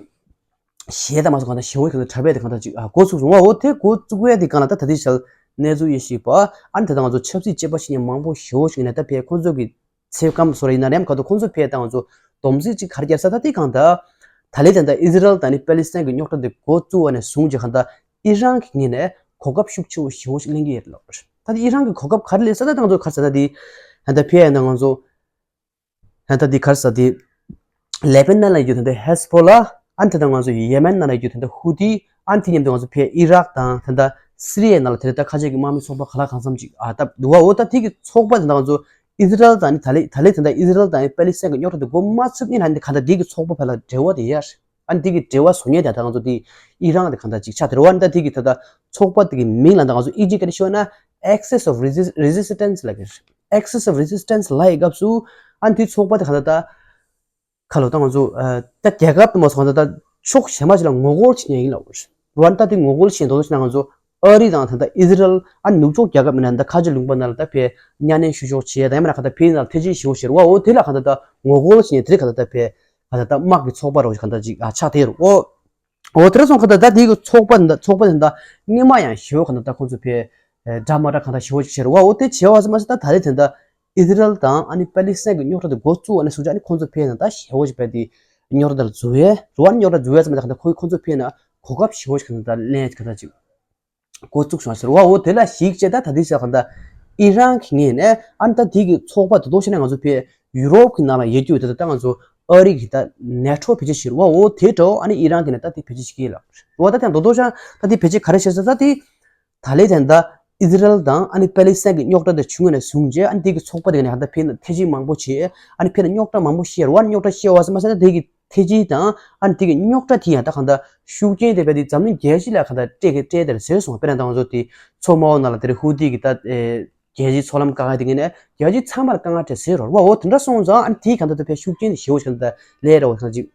གཞས་དང་མ་སོང་གང་ལྟར་ཞེ་བོ་གང་ལྟར་གྲྭ་པས་དེ་གང་ལྟར་ཅིག་ཨ་འགོ་ཚུགས་སོང་བ། འོ་དེ་འགོ་བཙུགས་ཡས་དེ་གང་ལ་ད་ད་ལྟའི་ཆར་གནས་ཚུལ་ཡིན་ཞིག་པ་ཨ་ནི་ད་ལྟ་ང་ཚོ་ཆབ་སྲིད་དཔྱད་པ་བྱེད་མཁན་མང་པོ་ཞེ་བོ་ཞིག་ནས་ད་ཕེ་ཁོང་ཚོ་གི་ཚེ་སྐམ་སོ་ར་ཡིན་ན་རེམ་ག་དུ་ཁོང་ཚོ་ཕེ་དང་ང་ཚོ་སྡོམ་རྩིས་ཅིག་ག་རེ་བརྒྱབ་ས་ད་དེ་གང་ལྟར་ད་ལས་དེ་འདྲ་ཨི་ཟི་རལ་དང་ནི་པེ་ལི་སི་ཐན་གྱི་རྙོག་དྲ་དེ་འགོ་བཙུགས་པ་ནས་བཟུང་རྗེས་གང་ལྟར་ཨི་རན་གྱི་ངོས་ནས་གོ་སྐབས་ཤུགས་ཆེ་བོ་ཞེ་བོ་ཞིག་ལེན་གྱི་ཡོད་ལ། ད་དེ་ཨི་རན་གྱི་གོ་སྐབས་ག་རེ་ལེན་ས་ད་ད་ང་ཚོ་ག་རེ་ཟེར་ད་དེ་ད་ལྟ་ཕེ་ཡང་ན་ང་ཚོ་ད་ལྟ་འདི་ག་རེ་ཟེར་འདི། ལེ་པེ་ནན་ལ་ཡོད་ད་ལྟ་ཧེ་སི་བྷོ་ལ། ཨ་ནི་ད་ལྟ་ང་ཚོ་ཡེ་མེན་ནང་ལ་ཡོད་ད་ལྟ་ཧུ་ཏི། ཨ་ནི་དེ་མཉམ་དུ་ང་ཚོ་ཕེ་ཨི་རག་དང་ད་ལྟ་སི་རི་ཡའི་ནང་ལ་དེ་ལྟ་ཁ་ཆེ་གི་དམག་མི་ཚོགས་པ་ག་ལ་གང་འཚམ་ཅིག་ཨ་ད་འདུག་བ། འོ་ད་དེ་གི་ཚོགས་པ་དེ་ད་ང་ཚོ་ཨི་ཟི་རལ་དང་ནི་ད་ལེ་ད་ལེ་ད་ལྟ་ཨི་ཟི་རལ་དང་པེ་ལི་སི་ཐན་གི་རྙོག་དྲ་དེ་འགོ་མ་ཚུགས་ཉིན་ལ་ནི་ག་ད་དེ་གི་ཚོགས་པ་ཕ་ལ་འབྲེལ་བ་དེ་ཡར། ཨ་ནི་དེ་གི་འབྲེལ་བ་བཟོ་མཁན་དེ་ད་ང་ཚོ་དེ་ཨི་རན་དེ་གང་ལྟར་ཅིག་ཆགས་དེ་རེད་བ། ཨ་ནི་ད་དེ་གི་ད་ལྟ་ཚོགས་པ་དེ་གི་མིང་ལ་ད་ང་ཚོ་ཨི་ཇི་ག་རེ་ཤོད་ན་Axis of Resist- Resistance ལབ་ཀྱི་རེད། Axis of Resistance ལབ་ཡི་སྐབས་སུ་ཨ་ནི་དེ་ཚོགས་པ་དེ་གང་ལྟར་ད་ཁ་ལོ་ད་ང་ཚོ་ད་རྒྱལ་ཁབ་དུ་མ་སོང་ད་ད་ཕྱོགས་གཞན་པ་ཞིག་ལ་ངོ་རྒོལ་བྱེད་མཁན་ཡིན་ལབ་རེད་བ། ཨ་ནི་ད་དེ་ངོ་རྒོལ་བྱེད་མདོག་བྱས་ན་ང་ཚོ་ཨ་རི་དང་ད་ལྟ་ཨི་ཟི་རལ་ཨ་ནི་ནུབ་ཕྱོགས་རྒྱལ་ཁབ་མིན་ན་ད་ཁ་ཆེ་ལུང་པ་ནང་ལ་ད་ཕེ་གཉའ་གནོན་བཤུ་གཞོག་བྱེད་ཡ་ད་ཡང་མིན་ན་གང་ལྟར་ཕེ་ནང་ལ་ཐེ་ཇུས་ཞུ་གཞོག་བྱེད་རེད་བ། འོ་དེ་ལ་གང་ལྟར་ད་ངོ་རྒོལ་བྱེད་ནས་དེ་རིགས་གང་ལྟར་ད་ཕེ་གང་ལྟར་ད་དམག་གི་ཚོགས་པ་རོགས་གང་ལྟར་ཅིག་ཨ་ཆགས་དེ་རུ་འོ། འོ་དེ་འདྲ་སོང་གང་ལྟར་ད་དེ་གི་ཚོགས་པ་འདི་ཚོགས་པ་འདི་ད་སྔོན་མ་ཡང་ཞེ་བོ་གང་ལྟར་ད་ཁོང་ཚོ་ཕེ་འདྲ་མ་འདྲ་གང་ལྟར་ཞེ་བོ་ཅིག་བྱེད་རུ་བ། འོ་དེ་བྱེད་བ་ཟེར་མ་ཟེར་ད་ད་རེས་དེ་འདྲ་ཨི་ཟི་རལ་དང་ཨ་ནི་པེ་ལི་སི་ཐན་གི་རྙོག་དྲ་དེ་འགོ་བཙུགས་ཨ་ནི་སོང་ཅིག་ཨ་ནི་ཁོང་ཚོ་ཕེ་ནང་ད་ཞེ་བོ་ཅིག་ཕེ་དེ་རྙོག་དྲ་ལ་འཛུལ་བས་རུ་བ་ནི་རྙོག་དྲ་འཛུལ་བས་ཟེར་མ་ད་གང་ལྟར་ཁོ་ཁོང་ཚོ་ཕེ་ནང་གོ་སྐབས་ཞེ་བོ་ཅིག་གང་ལྟར་ད་ལེན་གང་ལྟར་ཅིག་འགོ་བཙུགས་སོང་ཟེར་བ། འོ་དེ་ལ་གཞིགས་བྱས་ད་ད་དེ་ཟེར་གང་ལྟར་ཨི་རན་གྱི་ངོས་ནས་ཨ་ནི་ད་དེ་གི་ཚོགས་པ་དེ་ཚོ་ཤེས་ན་ང་ཚོ་ཕེ་ཡུ་རོབ་ཀྱི་ནང་ལ་ཡོད་རྒྱུ་དེ་ད་ང་ཚོ་ཨ་རི་གི་ད་ནེ་ཊོ་བེད་སྤྱོད་བྱེད་རུ་བ། འོ་དེ་འདྲ་ཨ་ནི་ཨི་རན་གྱི་ནས་ད་དེ་བེད་སྤྱོད་བྱེད་ཀྱི་ལ་རུ་བ། ད་དེ་ཡང་རྡོག་རྡོག་ཤ་ད་དེ་བེད་སྤྱོད་ག་རེ་བྱེད་ཟེར་ད་དེ་ད་ལས་དེ་ད་ཨི་ཟི་རལ་དང་ཨ་ནི་པེ་ལི་སི་ཐན་གྱི་རྙོག་དྲ་དེ་བྱུང་བ་ནས་བཟུང་རྗེས་ཨ་ནི་དེ་གི་ཚོགས་པ་དེ་ག་ནས་ད་ཕེ་ན་ཐེ་ཇུས་མང་པོ་བྱེད། ཨ་ནི་ཕེ་ན་རྙོག་དྲ་མང་པོ་བཤད་རུ་བ། རྙོག་དྲ་བཤད་བ་ཟེར་མ་ཟེར་ན་དེ་གི་ཐེ་ཇུས་དང་ཨ་ནི་དེ་གི་རྙོག་དྲ་དེ་ཡང་ད་གང་ལྟར་ཤུགས་རྐྱེན་དེ་བས་དེ་འཛམ་གླིང་རྒྱལ་སྤྱི་ལ་གང་ལྟར་སྤྲད་གི་སྤྲད་དེར་བཟོས་སོང་། དཔེར་ན་ད་ང་ཚོ་དེ་མཚོ་དམར་པོ་ནང་ལ་དེ་རིང་ཧུ་ཏི་གི་ད་ཨེ་རྒྱལ་སྤྱིའི་མཚོ་ལམ་བཀག་ཡ་དེ་གི་ནས་རྒྱལ་སྤྱི་ཚང་མར་དཀའ་ངལ་སྤྲད་ཟེར་རོ་བ། འོ་དེ་འདྲ་སོང་ཙང་ཨ་ནི་དེ་གང་ལྟར་དེ་བས་ཤུགས་རྐྱེན་དེ་ཞེ་བོ་ཞིག་གང་ལྟར་ལས་ར་བ་གང་ཅིག་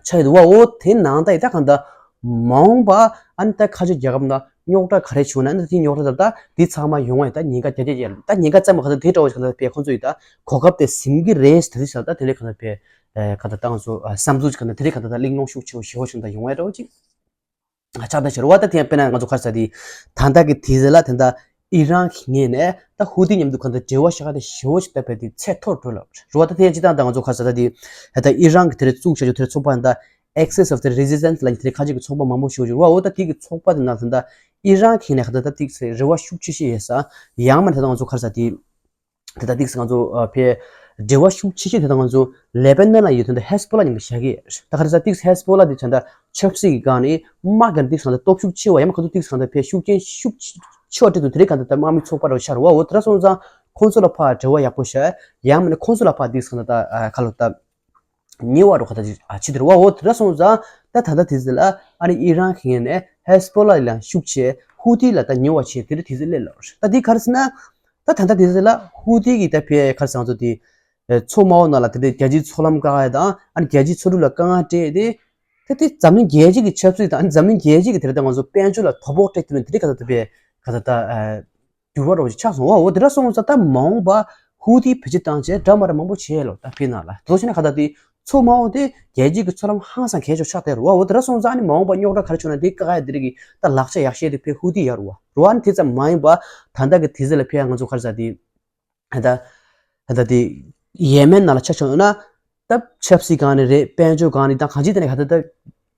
ཆགས་ཡོད་འདུག་བ། འོ་དེ་ནང་ད་ཡི་ད་གང་ལྟར་མ་འོངས་པ་ཨ་ནི་ད་ཁ་ཆེ་རྒྱལ་ཁབ་ནང་རྙོག་དྲ་ག་རེ་བྱུང་ན་ཨ་ནི་ད་དེ་རྙོག་དྲ་ད་ད་དེ་ཚང་མ་ཡོང་བ་ཡི་ད་ཉེན་ཁ་རྒྱ་ཆེ་ཡ་ད་ཉེན་ཁ་ཙམ་མ་གང་ལྟར་དེ་འདྲ་བ་ཞིག་གང་ལྟར་དེ་བས་ཁོང་ཚོ་ཡི་ད་གོ་སྐབས་དེ་ཟིན་གི་རེད་ཟེར་དེ་ཞིག་ད་དེ་ལས་གང་ལྟར་བས། ཨེ་ག་ད་ཏང་སོ་ཨ་བསམ་ཚུལ་ག་ད་དེ་ག་ད་ད་གླེང་སློང་ཤུགས་ཆེ་བོ་ཞེ་བོ་ཞིག་ད་ཡོང་བ་འདྲ་བོ་ཅིག་ཨ་ཆགས་ད་ཤར་བ། ད་དེ་ཡང་དཔེར་ན་ང་ཚོ་ཁར་ས་དེ་ད་ད་གི་དེ་ཟེར་ལ་དེ་ད་ཨི་རན་གི་ངོས་ནས་ད་ཧུ་ཏི་མཉམ་དུ་ག་ད་འབྲེལ་བ་ཤ་ག་དེ་ཞེ་བོ་ཞིག་ད་བས་དེ་ཚད་མཐོར་འགྲོ་ལ་རུ་བ། ད་དེ་ཡང་ཅི་ད་ད་ང་ཚོ་ཁར་ས་ད་དེ་ད་ཨི་རན་གི་དེ་རེ་བཙུགས་བྱ་རྒྱུ་དེ་རེ་ཚོགས་པ་ད་Axis of the Resistance ལ་ཡིན་དེ་རེ་ཁ་ཅིག་གི་ཚོགས་པ་མང་པོ་ཞེ་བོ་ཞིག་རུ་བ། འོ་ད་དེ་གི་ཚོགས་པ་དེ་ནང་དེ་ད་ཨི་རན་གི་ནས་ག་ད་ད་དེ་རེ་བ་ཤུགས་ཆེ་ཤོས་ཡོད་ས་ཡང་མ་ད་ད་ང་ཚོ་ཁར་ས་དེ། དེ་ལྟ་ཏིག་ང་ཚོ་ཨ་ཕའི་འབྲེལ་བ་ཤུགས་ཆེ་ཤོས་དེ་ལྟ་ང་ཚོ་ལེ་པེ་ནན་ལ་ཡོད་དོན་དུ་ཧེ་སི་པོ་ལ་མཉམ་དུ་བཞག་གི་ད་ག་རེ་ཟ་ཏིག་ཧེ་སི་པོ་ལ་དེ་ཆ་ད་ཆབ་སྲིད་ཀྱི་སྒང་ནས་དམག་གི་ཏིག་ང་ཚོ་སྟོབས་ཤུགས་ཆེ་བ་ཡང་མ་ག་ཚོད་ཏིག་ང་ཚོ་ཕའི་ཤུགས་རྐྱེན་ཤུགས་ཆེ་བ་སྤྲད་དུ་དེ་རིང་ག་ད་ལྟ་དམག་མི་ཚོགས་པ་རུ་ཤར་བ། འོ་དེ་འདྲ་སོང་ཙང་ཁོང་ཚོ་ལ་ཕར་འབྲེལ་བ་ཡག་པོ་བྱ་ཡང་མིན་ན་ཁོང་ཚོ་ལ་ཕར་ཏིག་ང་ཚོ་ད་ཁ་ལོ་ད། ཉེ་བ་རུ་ཁ་ད་ཅིག་ཨ་ཆི་དེ་རུ་བ། འོ་དེ་འདྲ་སོང་ཙང་ད་ད་ལྟ་དེ་ཚོ་ལ་ཨ་ནི་ཨི་རན་གྱི་ངོས་ནས་ཧེ་སི་པོ་ལ་ལ་ཤུགས་ཆེ་ཧུ་ཏི་ལ་ད་ཉེ་བ་ཆེ་དེ་འདྲ་དེ་ཚོ་སླེབས་ལ། ད་དེ་ག་རེ་ཟེར་ན་ད་ད་ལྟ་དེ་ཚོ་ལ་ཧུ་ཏི་གི་ད་ཕའི་ག་རེ་ཟེར་ང་ཚོ་དེ་མཚོ་དམར་པོ་ནང་ལ་དེ་འདྲ་རྒྱལ་སྤྱིའི་མཚོ་ལམ་བཀག་ཡ་དང་ཨ་ནི་རྒྱལ་སྤྱིའི་མཚོ་གྲུ་ལ་དཀའ་ངལ་སྤྲད་དེ་ད་དེ་འཛམ་གླིང་རྒྱལ་སྤྱི་གི་ཆབ་སྲིད་དང་ཨ་ནི་འཛམ་གླིང་རྒྱལ་སྤྱི་གི་དེ་འདྲ་ད་ང་ཚོ་དཔལ་འབྱོར་ལ་དོ་ཕོག་སྤྲད་དེ་ནི་དེ་འདྲ་ག་ད་ད་ཕའི་ག་ད་ད། འགྱུར་བ་རོ་ཞིག་ཆགས་སོང་བ། འོ་དེ་འདྲ་སོང་ཙང་ད་མ་འོངས་པ་ཧུ་ཏི་བེད་སྤྱོད་བཏང་བྱས་འདྲ་མ་འདྲ་མང་པོ་བྱས་ལོ་ད་ཕི་ནང་ལ་དེ་ཚོ་བྱས་ན་ག་ད་དེ་མཚོ་དམར་པོ་དེ་རྒྱལ་སྤྱིའི་གི་མཚོ་ལམ་ཧང་སང་གལ་ཆེ་ཆགས་བསྡད་རོ། འོ་དེ་འདྲ་སོང་ཙང་ཨ་ནི་མ་འོངས་པ་རྙོག་དྲ་ག་རེ་བྱུང་ན་དེ་བཀག་ཡ་དེ་རིགས་ཀྱི་ད་ལག་ཆ་ཡག་ཤོས་དེ་ཕི་ཧུ་ཏི་ཡར་རོ། རོ་ཨ་ནི་དེ་ཙམ་མ་ཡིན་པ་ད་ལྟ་གི་དེ་ཚོ་ལ་ཕི་ཡ་ང་ཚོ་ག་རེ་ཟ་དེ། ད་ད་ད་དེ་ཡེ་མེན་ནང་ལ་ཆ་བཞག་ན་ད་ཆབ་སྲིད་སྒང་ནས་རེད། དཔལ་འབྱོར་སྒང་ནས་ད་གང་ཅི་དེ་ནས་ག་ད་ད་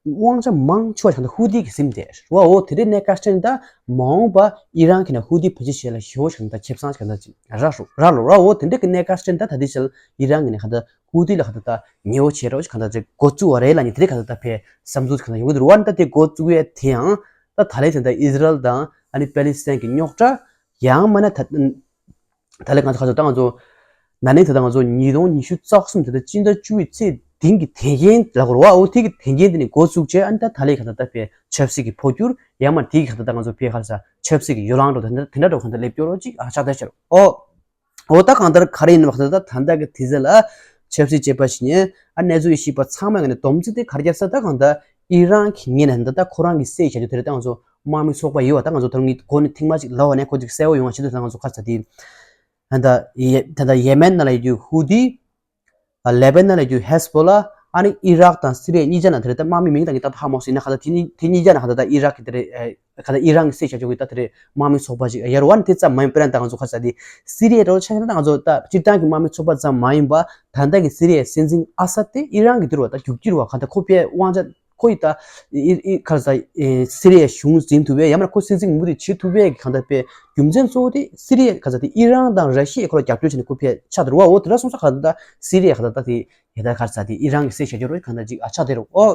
དབང་ཆ་མང་ཆེ་བ་ཞིག་ད་ཧུ་ཏི་གི་ཟིན་དེ་རེད་བ། འོ་དེ་འདྲའི་གནས་སྐབས་ཤིག་ད་མ་འོངས་པ་ཨི་རན་གྱི་ནས་ཧུ་ཏི་བེད་སྤྱོད་བྱེད་ལ་ཞེ་བོ་ཞིག་ད་ཁེ་བཟང་ཞིག་ད་ཅིག་རག་རོ་རག་ལོ་ར། འོ་དེ་འདྲའི་གི་གནས་སྐབས་ཤིག་ད་ད་དེ་ཞིག་ཨི་རན་གྱི་ནས་ག་ད་ཧུ་ཏི་ལ་ག་ད་ད་ཉེ་བོ་བྱེད་རོགས་ཞིག་ག་ད་ཅིག་འགོ་བཙུགས་བ་རེད་ལ་ནི་དེ་འདྲའི་ག་ད་ད་ཕའི་བསམ་ཚུལ་ཞིག་ད་ཡོང་གི་འདུག་རོ། ཨ་ནི་ད་དེ་འགོ་བཙུགས་ཡས་དེ་ཡང་ད་ད་ལས་དེ་ད་ཨི་ཟི་རལ་དང་ཨ་ནི་པེ་ལི་སི་ཐན་གྱི་རྙོག་དྲ་ཡང་མིན་ན་ད། ད་ལས་ང་ཚོ་ཁ་ཚོ་ད་ང་ཚོ་ན་ནིང་ད་ལྟ་ང་ཚོ་ཉིས་སྟོང་ཉི་ཤུ་རྩ་གསུམ་ད་ལྟ་སྤྱི་ཟླ་བཅུ་པའི་ཚེས་བདུན་གྱི་དེ་རིང་ལ་གོ་ར་བ། འོ་དེ་གི་དེ་རིང་དེ་ནས་འགོ་བཙུགས་བྱས་ཨ་ནི་ད་ད་ལས་ཁ་ཚོ་ད་ཕའི་ཆབ་སྲིད་ཀྱི་འཕོ་འགྱུར་ཡང་མ་དེ་གི་ཁ་ཚོ་ད་ང་ཚོ་ཕའི་ཁ་ཚོ་ཆབ་སྲིད་ཀྱི་ཡོ་ལང་འགྲོ་དེ་འདྲ་དེ་འདྲ་འགྲོ་ཁ་ཚོ་སླེབས་སྐྱོ་རོ་ཅིག་ཨ་ཆགས་ད་ཤར་ཨོ། འོ་ད་གང་ལྟར་ག་རེ་ཡིན་པ་ད་ད་ལྟ་གི་དུས་ཚོད་ལ་ཆབ་སྲིད་བྱེད་པ་ཞིག་ཡིན། ཨ་གནས་ཚུལ་ཡེ་ཤེས་པ་ཚང་མ་གི་ནས་སྡོམ་རྩིས་དེ་ག་རེ་རྒྱབ་ས་ད་གང་ལྟར་ཨི་རན་གྱི་ངོས་ནས་ད་ལྟ་ཁོ་རང་གི་སྲིད་བྱ་རྒྱུ་དེ་རེད། ད་ང་ཚོ་དམག་མི་ཚོགས་པ་ཡོད་པ་ད་ང་ཚོ་ད་རུང་གི་སྒོ་ནས་ཐེངས་མ་གཅིག་ལབ་པ་ནས་ཁོ་ཅིག་གསལ་བོ་ཡོང་བ་ཆེད་དུ་ད་ང་ཚོ་ག་རེ་ཟེར་དེ་ད་ལྟ་ཡེ་ད་ལྟ་ཡེ་མེན་ནང་ལ་ཡོད་རྒྱུ་ཧུ་ཐི། ལེ་བན་ནང་ལ་ཡོད་རྒྱུ་ཧེ་སི་བྷོ་ལ། ཨ་ནི་ཨི་རག་དང་སི་རི་ཡ་གཉིས་ཆ་ནང་དེ་རེད། ད་དམག་མི་མིང་དང་གི་ད་ཧ་མ་སི་ཡིན་ན་ག་ད་དེ་གཉིས་དེ་གཉིས་ཆ་ནང་ག་ད་ད་ཨི་རག་གི་དེ་རེད། ཨེ་ག་ད་ཨི་རན་གི་སྲིད་བྱ་རྒྱུ་གི་ད་དེ་རེད། དམག་མི་ཚོགས་པ་ཞིག་ཡར་བ་ནི་དེ་ཙམ་མ་ཡིན། དཔེར་ན་ད་ང་ཚོ་ག་རེ་ཟེར་དེ་སི་རི་ཡའི་འགྲོ་ཆ་ན་ད་ང་ཚོ་ད་སྤྱིར་བཏང་གི་དམག་མི་ཚོགས་པ་ཙམ་མ་ཡིན་པ་ད་ལྟ་གི་སི་རི་ཡའི་སྲིད་འཛིན་ཨ་སད་དེ་ཨི་རན་གི་དུར་བ་ད་རྒྱུག་ཁྱིར་བ་ག་ད་ཁོ་པའི་དབང་ཆ་ཁོ་ཡི་ད་ཨི་ཨི་ག་རེ་ཟེར་ཨི་སི་རི་ཡའི་གཞུང་འཛིན་ཐུབ་པའི་ཡང་མིན་ན་ཁོ་སྲིད་འཛིན་མུ་མཐུད་བྱེད་ཐུབ་པའི་གང་ལྟར་པའི་རྒྱུ་མཚན་གཙོ་བོ་དེ་སི་རི་ཡ་ག་རེ་ཟེར་དེ་ཨི་རན་དང་ར་ཤི་ཡས་ཁོ་ལ་རྒྱབ་སྐྱོར་བྱས་ནས་ཁོ་ཕེ་ཆགས་འདུག་བ། འོ་དེ་འདྲ་སོང་ཙང་ག་རེ་ད་སི་རི་ཡ་ག་རེ་ད་དེ་ཡ་ད་ག་རེ་ཟེར་དེ་ཨི་རན་གྱི་སྲིད་བྱ་རྒྱུ་རོ་གང་ལྟར་ཅིག་ཨ་ཆགས་བསྡད་རེད། འོ་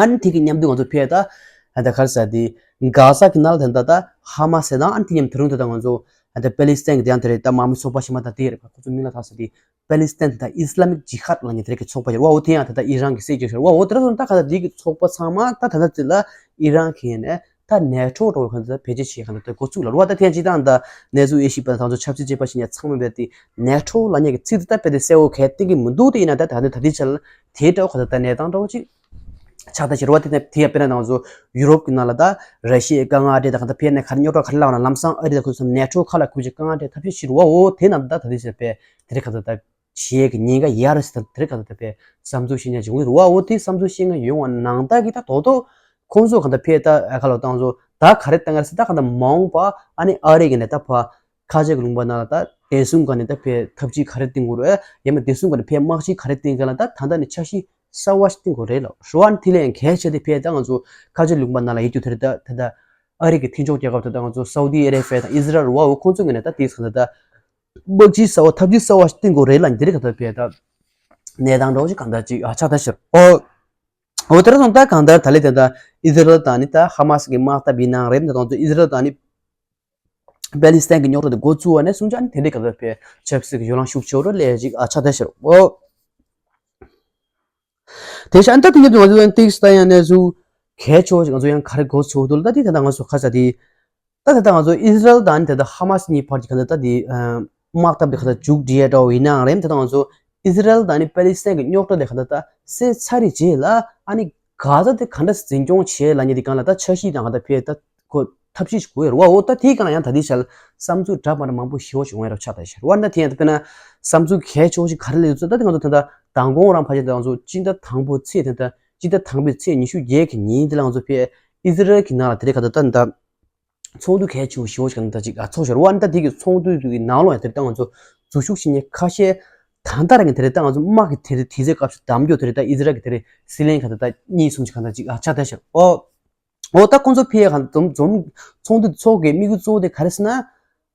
ཨ་ནི་དེ་གི་མཉམ་དུ་ང་ཚོ་ཕེ་ད་ཡ་ད་ག་རེ་ཟེར་དེ་གྷ་ཟ་གི་ནང་ལ་དེ་འདྲ་ད་ཧ་མ་སི་དང་ཨ་ནི་དེ་མཉམ་དུ་རུང་དེ་ད་ང་ཚོ་ཡ་ད་པེ་ལི་སི་ཐན་གི་དེ་ཡང་དེ་རེད། ད་དམག་མི་ཚོགས་པ་ཞིག་མ་ད་དེ་རེད། ཁོ་ཚོ་མིང་ལ་ད་ཟེར་དེ། པེ་ལི་སི་ཐན་དང་ཨི་སི་ལ་མིག་ཇི་ཧཱད་ལབ་མཁན་དེ་རིགས་ཀྱི་ཚོགས་པ་ཡོད་རེད་བ། འོ་དེ་ཡང་ད་ལྟ་ཨི་རན་གྱི་སྲིད་བྱུས་ཤིག་རེད་བ། འོ་དེ་འདྲ་སོང་ཙང་ད་ག་ད་དེ་གི་ཚོགས་པ་ཚང་མ་ད་ད་ལྟ་དེ་ལ་ཨི་རན་གྱི་ཡིན་ནས་ད་ནེ་ཊོ་འགྲོ་བའི་ཁ་ད་ཕལ་ཆེར་ཞིག་ག་ད་ད་འགོ་ཚུགས་ལ་རེད་བ། ད་དེ་ཡང་སྤྱིར་བཏང་ད་གནས་ཚུལ་དབྱེ་ཞིབ་པ་དང་ཚོ་ཆབ་སྲིད་དཔྱད་པ་ཞིག་ཡིན་ན་ཚང་མས་བས་ཏེ་ནེ་ཊོ་ལབ་མཁན་གྱི་ཚིག་དེ་ད་དཔེ་དེ་གསལ་བོ་གས་གཏིང་གི་མི་འདུག་དེ་ཡིན་ན་ད་ད་ད་ད་དེ་ཆ་ལ་དེའི་འདྲ་བོ་ག་ད་ད་གནས་སྟངས་འདྲ་བོ་ཅིག་ཆགས་ད་ཤི་རེད་བ། དེ་ནས་དེ་ཡང་དཔེར་ན་ང་ཚོ་ཡུ་རོབ་ཀྱི་ནང་ལ་ད་ར་ཤི་ཡའི་དཀའ་ངལ་འདྲ་ད་ག་ད་ཕེ་ནས་ག་རེ་རྙོག་དྲ་ག་རེ་ལངས་ན་ལམ་སང་ཨ་རི་ད་ཁུལ་སོང་ནེ་ཊོ་ཁ་ལ་ཁུལ་གྱི་དཀའ་ངལ་འདྲ་ཐབས་ཤེས་ཤིག་རེད་བ། འོ་དེ་ནང་ད་ད་དེ་ཟེར་པས་དེ་རིགས་ག་ད་ད་བྱེད་ཀྱི་ཉེན་ཁ་ཡར་ཟེར་ད་དེ་རིགས་ག་ད་ད་པས་བསམ་ཚུལ་ཤེས་ཉག་བྱུང་གི་རེད་བ། འོ་དེ་བསམ་ཚུལ་ཤེས་ཉག་ཡོང་བ་ནང་ད་གི་ད་དོ་དོ་ཁོང་ཚོ་ག་ད་ཕེ་ད་ཨ་ཁ་ལོ་ད་ང་ཚོ་ད་ག་རེ་ད་ག་རེ་ཟེར་ད་ག་ད་མ་འོངས་པ་ཨ་ནི་ཨ་རི་གི་ནས་ད་ཕ་ཁ་ཆེ་གི་ལུང་པ་ནང་ལ་ད་བདེ་སྲུང་ག་ནས་ད་ཕེ་ཐབས་ཇུས་ག་རེ་བཏིང་དགོས་རེད། ཡང་མིན་བདེ་སྲུང་ག་ནས་ཕེ་དམག་ཇུས་ག་རེ་བཏིང་ག་ལ་ད་ད་ད་ནི་འཆར་གཞི་གསར་བ་ཞིག་བཏིང་དགོས་རེད་ལ། ཧྲུ་ཝན་དེ་ལས་གལ་ཆེ་དེ་ཕེ་ད་ང་ཚོ་ཁ་ཆེ་ལུང་པ་ནང་ལ་ཡིད་དུ་དེ་རེད། ད་ད་ད་ཨ་རི་གི་མཐུན་ཕྱོགས་རྒྱལ་ཁབ་ད་ད་ང་ཚོ་སའུ་ཏི་ཨ་རེ་བྷི་ཡ་དང་ཨི་ཟི་རལ་རེད་བ། འོ་ཁོང་ཚོ་ངོས་ནས་ད་དེ་ས་ད་ད་དམག་ཇུས་གསར་བ་ཐབས་ཇུས་གསར་བ་ཞིག་བཏིང་དགོས་རེད་ལ། འདི་རིགས་ག་ད་ཕེ་ད་གནས་སྟངས་འདྲ་བོ་ཞིག་གང་ལྟར་ཅིག་ཨ་ཆགས་ད་ཤར། འོ་འོ་དེ་ར་སོང་ད་གང་ལྟར་ད་ལེ་དེ་ད་ཨི་ཟི་རལ་དང་ནི་ད་ཧ་མ་སི་གི་དམག་འཐབ་ཡིན་ནའང་རེད། ད་དང་ཚོ་ཨི་ཟི་རལ་དང་ནི་པེ་ལི་སི་ཐན་གྱི་རྙོག་དྲ་དེ་འགོ་བཙུགས་པ་ནས་བཟུང་ཅང་དེ་འདྲའི་སྐབས་ལ་ཕེ་ཆབ་སྲིད་ཀྱི་བརྗོད་ལམ་ཤུགས་ཆེ་བོ་རུ་སླེབས་ཅིག་ཨ་ཆགས་བསྡད་ཤག་འོ། དེ་ཤ་ཨན་ད་དེ་ཉིད་དུ་ང་ཚོ་ཡང་ཏིག་སི་ད་ཡང་གནས་ཚུལ་གལ་ཆེ་བོ་ཞིག་ང་ཚོ་ཡང་ག་རེ་འགོ་ཚུགས་འདུག་ད་དེ་ད་ལྟ་ང་ཚོ་ཁ་ས་དེ་ད་ད་ལྟ་ང་ཚོ་ཨི་ཟི་རལ་དང་ད་ལྟ་ཧ་མ་སི་གཉིས་བར་གྱི་ག་ད་ད་དེ་དམག་འཐབ་དེ་ག་ད་མཇུག་སྒྲིལ་ཡ་འདྲ་བོ་ཡིན་ནའང་རེད། ད་ད་ང་ཚོ་ཨི་ཟི་རལ་དང་ནི་པེ་ལི་སི་ཐན་གྱི་རྙོག་དྲ་དེ་ག་ད་ད་སེལ་ཚར་རེད་རྗེས་ལ་ཨ་ནི་གྷ་ཛ་དེ་ག་འདྲ་འཛིན་སྐྱོང་བྱེད་ལ་ཉེ་དེ་གང་ལ་ད་འཆར་གཞི་དང་ག་ད་ཕེ་ད་ཁོ་ཐབས་ཤེས་ཤིག་དགོས་ཡོད་རེད་བ། འོ་ད་དེའི་སྒང་ལ་ཡང་ད་ལྟའི་ཆར་བསམ་ཚུལ་འདྲ་མ་འདྲ་མང་པོ་ཞེ་པོ་ཞིག་འོང་ཡ་རབས་ཆགས་ད་ཤར་བ། ད་དེ་ཡང་ད་དཔེར་ན་བསམ་ཚུལ་གལ་ཆེ་བོ་ཞིག་ག་རེ་སླེབས་ཡོད་ཚོད་ད་དེ་ང་ཚོ་ད་ལྟ་མདང་དགོང་རང་ཕལ་ཆེར་ད་ང་ཚོ་སྤྱི་ཟླ་དང་པོའི་ཚེས་དེ་ད་སྤྱི་ཟླ་དང་པོའི་ཚེས་ཉི་ཤུ་བརྒྱད་ཀྱི་ཉིན་དེ་ལ་ང་ཚོ་ཕེ་ཨི་ཟི་རལ་གྱི་ནང་ལ་དེ་རེད་ག་ད་ད་ད་ཚོགས་འདུ་གལ་ཆེ་བོ་ཞེ་པོ་ཞིག་ག་ད་ཅིག་ཚོགས་ཤར་བ། ད་དེ་གི་ཚོགས་འདུ་དེ་གི་ནང་ལོགས་ཡང་དེ་ད་ང་ཚོ་འཛུལ་ཞུགས་བྱེད་མཁན་ཁ་ཤས་ད་ལྟ་རང་གི་དེ་རེད་ད་ང་ཚོ་དམག་གི་དེ་རེད་དེ་ཚེ་སྐབས་སུ་གདམ་རྒྱུ་དེ་རེད་ད་ཨི་ཟི་རལ་གྱི་དེ་རེད་སྲིད་བློན་ག་ད་ད་གཉིས་གསུམ་ཞིག་ག་ད་ཅིག་ཨ་ཆགས་ད་ཤར་འོ། འོ་ད་ཁོང་ཚོ་ཕི་ཡ་གང་འཛོམས་འཛོམས་ཚོགས་འདུ་ཚོགས་ཀྱི་དམིགས་ཡུལ་གཙོ་བོ་དེ་ག་རེ་ཟེར་ན།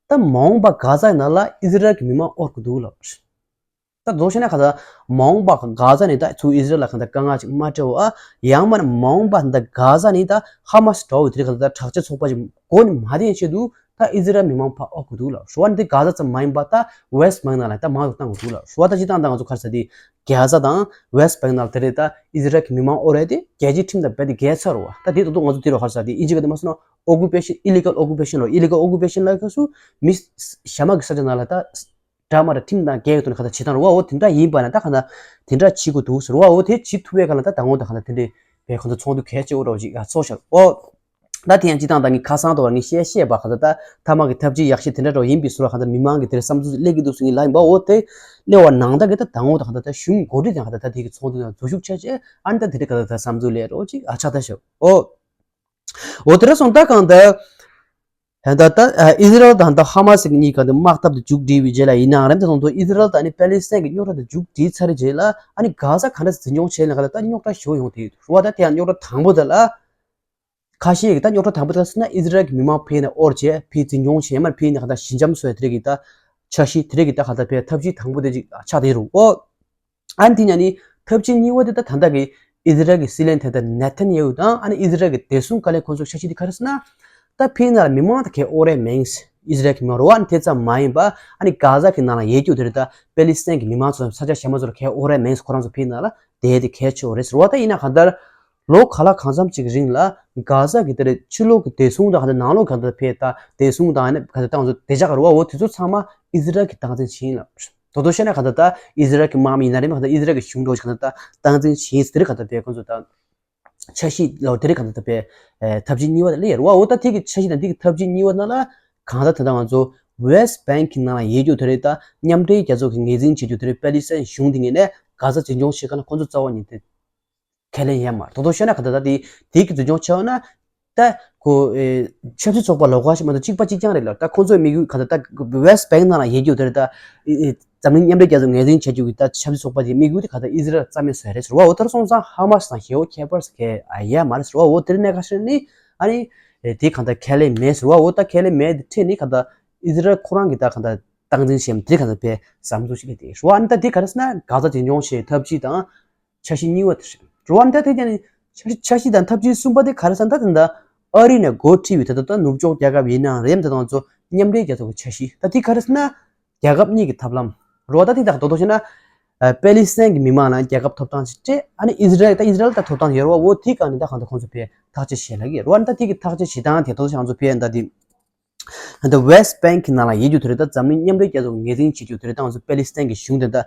ད་མ་འོངས་པ་གྷ་ཛ་ནང་ལ་ཨི་ཟི་རལ་གྱི་མི་མང་དབོར་གི་འདུག་ལབ། ད་མདོར་བཤད་ན་ག་ད་མ་འོངས་པ་གྷ་ཛ་ནས་ད་ཚུར་ཨི་ཟི་རལ་ལ་ག་ད་དཀའ་ངལ་ཅིག་མ་སྤྲད་པ་ཡང་མ་ན་མ་འོངས་པ་ད་གྷ་ཛ་ནས་ད་ཧ་མ་སི་འདྲ་བོ་དེ་རིགས་ག་ད་དྲག་ཆས་ཚོགས་པ་ཅིག་འགོ་ནས་མ་བསྡད་ཆེད་དུ་ད་ཨི་ཟི་རལ་མི་མང་ཕར་དབོར་གི་འདུག་ལབ། ཧྲུ་ཝན་དེ་གྷ་ཛ་ཙམ་མ་ཡིན་པ་ད་ཝེ་སི་ཊི་བྷེང་ནང་ལ་ད་མང་དུ་བཏང་གི་འདུག་ལབ། ཧྲུ་ཝན་ད་སྤྱིར་བཏང་ད་ང་ཚོ་ག་རེ་ཟེར་དེ་གྷ་ཛ་དང་ཝེ་སི་ཊི་བྷེང་ནང་ལ་དེ་རེད་ད་ཨི་ཟི་རལ་གྱི་མི་མང་དབོར་ཡ་དེ་རྒྱལ་སྤྱིའི་ཁྲིམས་དང་རྦད་དེ་འགལ་ཚར་བ། ད་དེ་ད་དུང་ང་ཚོ་དེ་རུ་ག་རེ་ཟེར་དེ་ཨིན་ཇི་ག་དེ་མ་སོང་ན་ཨོ་ཀུ་པེ་ཤན་ཨི་ལི་གལ་ཨོ་ཀུ་པེ་ཤན་ལོ། ཨི་ལི་གལ་ཨོ་ཀུ་པེ་ཤན་ལ་ཁ་སུ་མི་གཞན་མ་གི་ས་ཆ་ནང་ལ་ད་འདྲ་མ་འདྲ་ཁྲིམས་དང་འགལ་གྱི་ཐོག་ནས་ག་ད་བྱེད་སྟངས་རེད་བ། འོ་དེ་འདྲ་ཡིན་པ་ན་ད་ག་ད་དེ་འདྲ་བྱེད་དགོས་འདུག་ཟེར་བ། འོ་དེ་བྱེད་ཐུབ་པའི་ག་ལ་ད་དང་པོ་ད་ག་ད་དེ་འདྲའི་བའི་ག་ད་ཚོགས་འདུ་གལ་ཆེ་བོ་འདྲ་བོ་ཅིག་ཡ་ཚོགས་ཤག་འོ་ད་དེ་ཡང་སྤྱི་བཏང་ད་ངས་ཁ་སང་དུ་བར་ངས་བཤད་བཤད་པ་ག་ད་ད་ཐ་མ་གི་ཐབས་ཇུས་ཡག་ཤོས་དེ་འདྲ་འདྲ་བོ་ཡིན་པའི་བཟོ་འདྲ་ག་ད་མི་མང་གི་དེ་འདྲ་བསམ་ཚུལ་སླེབས་ཀྱི་འདུག་ཟེར་ངས་ལབ་ཡིན་པ། འོ་དེ་སླེབས་པ་ནང་ད་གི་ད་དང་པོ་ད་ག་ད་ད་གཞུང་འགོ་ཁྲིད་དང་ག་ད་ད་དེ་གི་ཚོགས་འདུ་ནང་འཛུལ་ཞུགས་བྱས་བྱས་ཨ་ནི་ད་དེ་འདྲ་ག་ད་ད་བསམ་ཚུལ་སླེབས་འདྲ་བོ་ཅིག་ཨ་ཆགས་ད་ཤག་འོ། འོ་དེ་འདྲ་སོང་ད་གང་ལྟར། ད་ལྟ་ཨི་ཟི་རལ་དང་ད་ཧ་མ་སི་གཉིས་ཀ་དེ་དམག་འཐབ་དེ་མཇུག་སྒྲིལ་བའི་རྗེས་ལ་ཡིན་ནའང་རེད། ད་དུང་ཨི་ཟི་རལ་དང་ཨ་ནི་པེ་ལི་སི་ཐན་གྱི་རྙོག་དྲ་དེ་མཇུག་སྒྲིལ་ཚར་རྗེས་ལ་ཨ་ནི་གྷ་ཟ་ག་འདྲ་འཛིན་སྐྱོང་བྱས་ལ་ག་ལ་ད་རྙོག་དྲ་ཞེ་པོ་ཡོང་དེ་ཡོད་རེད་བ། ད་དེ་ཡང་རྙོག་དྲ་དང་པོ་དེ་ལ་ཁ་ཤས་ཀྱིས་ད་རྙོག་དྲ་དང་པོ་དེ་ལ་ཟེར་ན་ཨི་ཟི་རལ་གྱི་མི་མང་ཕེ་ནས་དབོར་བྱས་ཕེ་འཛིན་སྐྱོང་བྱས་མར་ཕེ་ནས་ག་ད་ཞི་འཇམ་བཟོ་ཡ་དེ་རིགས་ཀྱི་ད་འཆར་གཞི་དེ་རིགས་ཀྱི་ད་ག་ད་ཕེ་ཐབས་ཇུས་དང་པོ་དེ་ཅིག་ཆགས་དེ་རུ་ཨོ། ཨ་ནི་དེ་ཡང་ནི་ཐབས་ཇུས་གཉིས་པ་དེ་ད་ད་ལྟ་གི་ཨི་ཟི་རལ་གྱི་སྲིད་བློན་དེ་ད་ནེ་ཐན་ཡ་ཧུ་དང་ཨ་ནི་ཨི་ཟི་རལ་གྱི་བདེ་སྲུང་བཀའ་བློན་ཁོང་ཚོའི་འཆར་གཞི་དེ་ག་རེ་ཟེར་ན། ད་ཕི་ནང་ལ་མི་མང་ད་གས་དབོར་ཡ་མེད། ཨི་ཟི་རལ་གྱི་མི་མང་རོ་ཨ་ནི་དེ་ཙམ་མ་ཡིན་པ་ཨ་ནི་གྷ་ཟ་གི་ནང་ལ་ཡོད་རྒྱུ་དེ་རེད། ད་པེ་ལི་སི་ཐན་གྱི་མི་མང་ཚོ་ས་ཆ་གཞན་པ་ཚོ་ལ་གས་དབོར་ཡ་མེད། ཁོ་རང་ཚོ་ཕི་ནང་ལ་བསྡད་དེ་གལ་ཆེ་བོ་རེད་ཟེར་བ། ད་ཡིན་ན་གང་ལྟར། ལོ་ག་ལ་གང་འཚམ་ཅིག་རིང་ལ་གྷ་ཟ་གི་དེར་ཕྱི་ལོགས་ཀྱི་བདེ་སྲུང་དང་ནང་ལོགས་ག་འདྲ་ཕེ་ད་བདེ་སྲུང་དང་ནི་ག་འདྲ་བཏང་ཚོ་བདེ་འཇགས་རུ་བ་འོ་དེ་ཚོ་ཚང་མ་ཨི་ཟི་རལ་གྱི་སྟངས་འཛིན་བྱིན་ལ། དོ་དོ་བཤད་ན་ག་འདྲ་ད་ཨི་ཟི་རལ་གྱི་དམག་མི་ཡིན་ན་རེད་མ་ག་འདྲ་ཨི་ཟི་རལ་གྱི་གཞུང་འགྲོ་ག་འདྲ་ད་སྟངས་འཛིན་བྱིན་དེར་ག་འདྲ་བས་ཁོང་ཚོ་ད། འཆར་གཞི་ལ་དེ་རིང་གང་ལྟར་བའི་ཐབས་ཇུས་གཉིས་པ་དེ་ལ་ཡོད་རེད་བ། འོ་ད་ཐིག་གི་འཆར་གཞི་དང་ཐིག་གི་ཐབས་ཇུས་གཉིས་པ་ནང་ལ་གང་ལྟར་ད་ལྟ་ང་ཚོ་West Bank་གི་ནང་ལ་ཡོད་རྒྱུ་དེ་རེད། ད་མཉམ་འབྲེལ་རྒྱལ་ཚོགས་ཀྱི་ངོས་འཛིན་བྱེད་རྒྱུ་དེ་རེད། Palestine་གཞུང་དེ་ངོས་ནས་གྷ་ཟ་འཛིན་སྐྱོང་བྱེད་མཁན་ཁོང་ཚོ་རྩ་བ་ཉིད་དེ་ཁས་ལེན་ཡོད་མ་རེད། དོ་དོ་བཤད་ན་གང་ལྟར་ད་དེ་དེ་གི་འཛིན་སྐྱོང་བྱས་ན་ད་ཁོ་ཆབ་སྲིད་ཚོགས་པ་ལོགས་ཀ་ཞིག་མ་གཏོགས་གཅིག་པ་གཅིག་རྐྱང་རེད་ལ། ད་ཁོང་ཚོའི་དམིགས་ཡུལ་གང་ལྟར་ད་West Bank་ནང་ལ་ཡོད་རྒྱུ་དེ་རེད། ད། འཛམ་གླིང་མཉམ་འབྲེལ་རྒྱལ་ཚོགས་ངོས་འཛིན་བྱ་རྒྱུ་གི་ད་ཆབ་སྲིད་ཚོགས་པ་དེ་དམིགས་ཡུལ་དེ་ག་ད་ཨི་ཟི་རལ་རྩ་མེད་བཟོ་ཡ་རེད་ཟེར་བ། འོ་ད་སོང་ཙང་ཧ་མ་སི་དང་ཞེ་བོ་ཁྱད་པར་ཟེར་གི་ཨ་ཡ་མ་རེད་ཟེར་བ། འོ་དེ་རིང་གནད་འགག་ཆེ་ནི་ཨ་ནི་དེ་གང་ད་ཁས་ལེན་མེད་ཟེར་བ། འོ་ད་ཁས་ལེན་མེད་དེ་ཁྲིད་ནི་གང་ད་ཨི་ཟི་རལ་ཁོ་རང་གི་ད་གང་ད་སྟངས་འཛིན་བྱེད་མི་དེ་གང་ད་བས་བསམ་ཚུལ་ཞིག་ལས་དེ་ཟེར་བ། ཨ་ནི་ད་དེ་ག་རེ་ཟེར་ན་གྷ་ཟ་འཛིན་སྐྱོང་བྱེད་ཐབས་ཇུས་དང་འཆར་གཞི་གཉིས་པ་དེ་རེད་ཟེར་བ། ཨ་ནི་ད་དེ་ཀྱང་ནི་འཆར་གཞི་དང་ཐབས་ཇུས་གསུམ་པ་དེ་ག་རེ་ཟེར་ན་ད་དེ་ད་ཨ་རི་ནས་འགོ་ཁྲིད་པའི་ད་ད་ད་ནུབ་ཕྱོགས་རྒྱལ་ཁབ་ཡིན་ནའང་རེད་ད་ང་ཚོ་མཉམ་འབྲེལ་རྒྱལ་ཚོགས་ཀྱི་འཆར་གཞི་ད་དེ་ག་རེ་ཟེར་ན། རྒྱལ་ཁབ་གཉིས་ཀྱི་ཐབས་ལམ། རོ་ད་དེ་དག་དོ་དོ་བྱས་ན། པེ་ལི་སི་ཐན་གྱི་མི་མང་ལ་རྒྱལ་ཁབ་ཐོབ་ཐང་ཞིག་སྤྲད། ཨ་ནི་ཨི་ཟི་རལ་ད་ཨི་ཟི་རལ་ད་ཐོབ་ཐང་ཡོད་རེད་བ། འོ་དེ་གང་ནི་ད་གང་ད་ཁོང་ཚོ་ཕེ་ཐག་གཅོད་བྱས་ལ་གི་རོ་ད་དེ་གི་ཐག་གཅོད་བྱེད་སྟངས་དེ་དོ་དོ་བྱས་ང་ཚོ་ཕེ་ད་དེ། ད་West Bank་གི་ནང་ལ་ཡོད་རྒྱུ་དེ་རེད། ད་འཛམ་གླིང་མཉམ་འབྲེལ་རྒྱལ་ཚོགས་ངོས་འཛིན་བྱེད་རྒྱུ་དེ་རེད། ད་ང་ཚོ་པེ་ལི་སི་ཐན་གྱི་གཞུང་དེ་ད།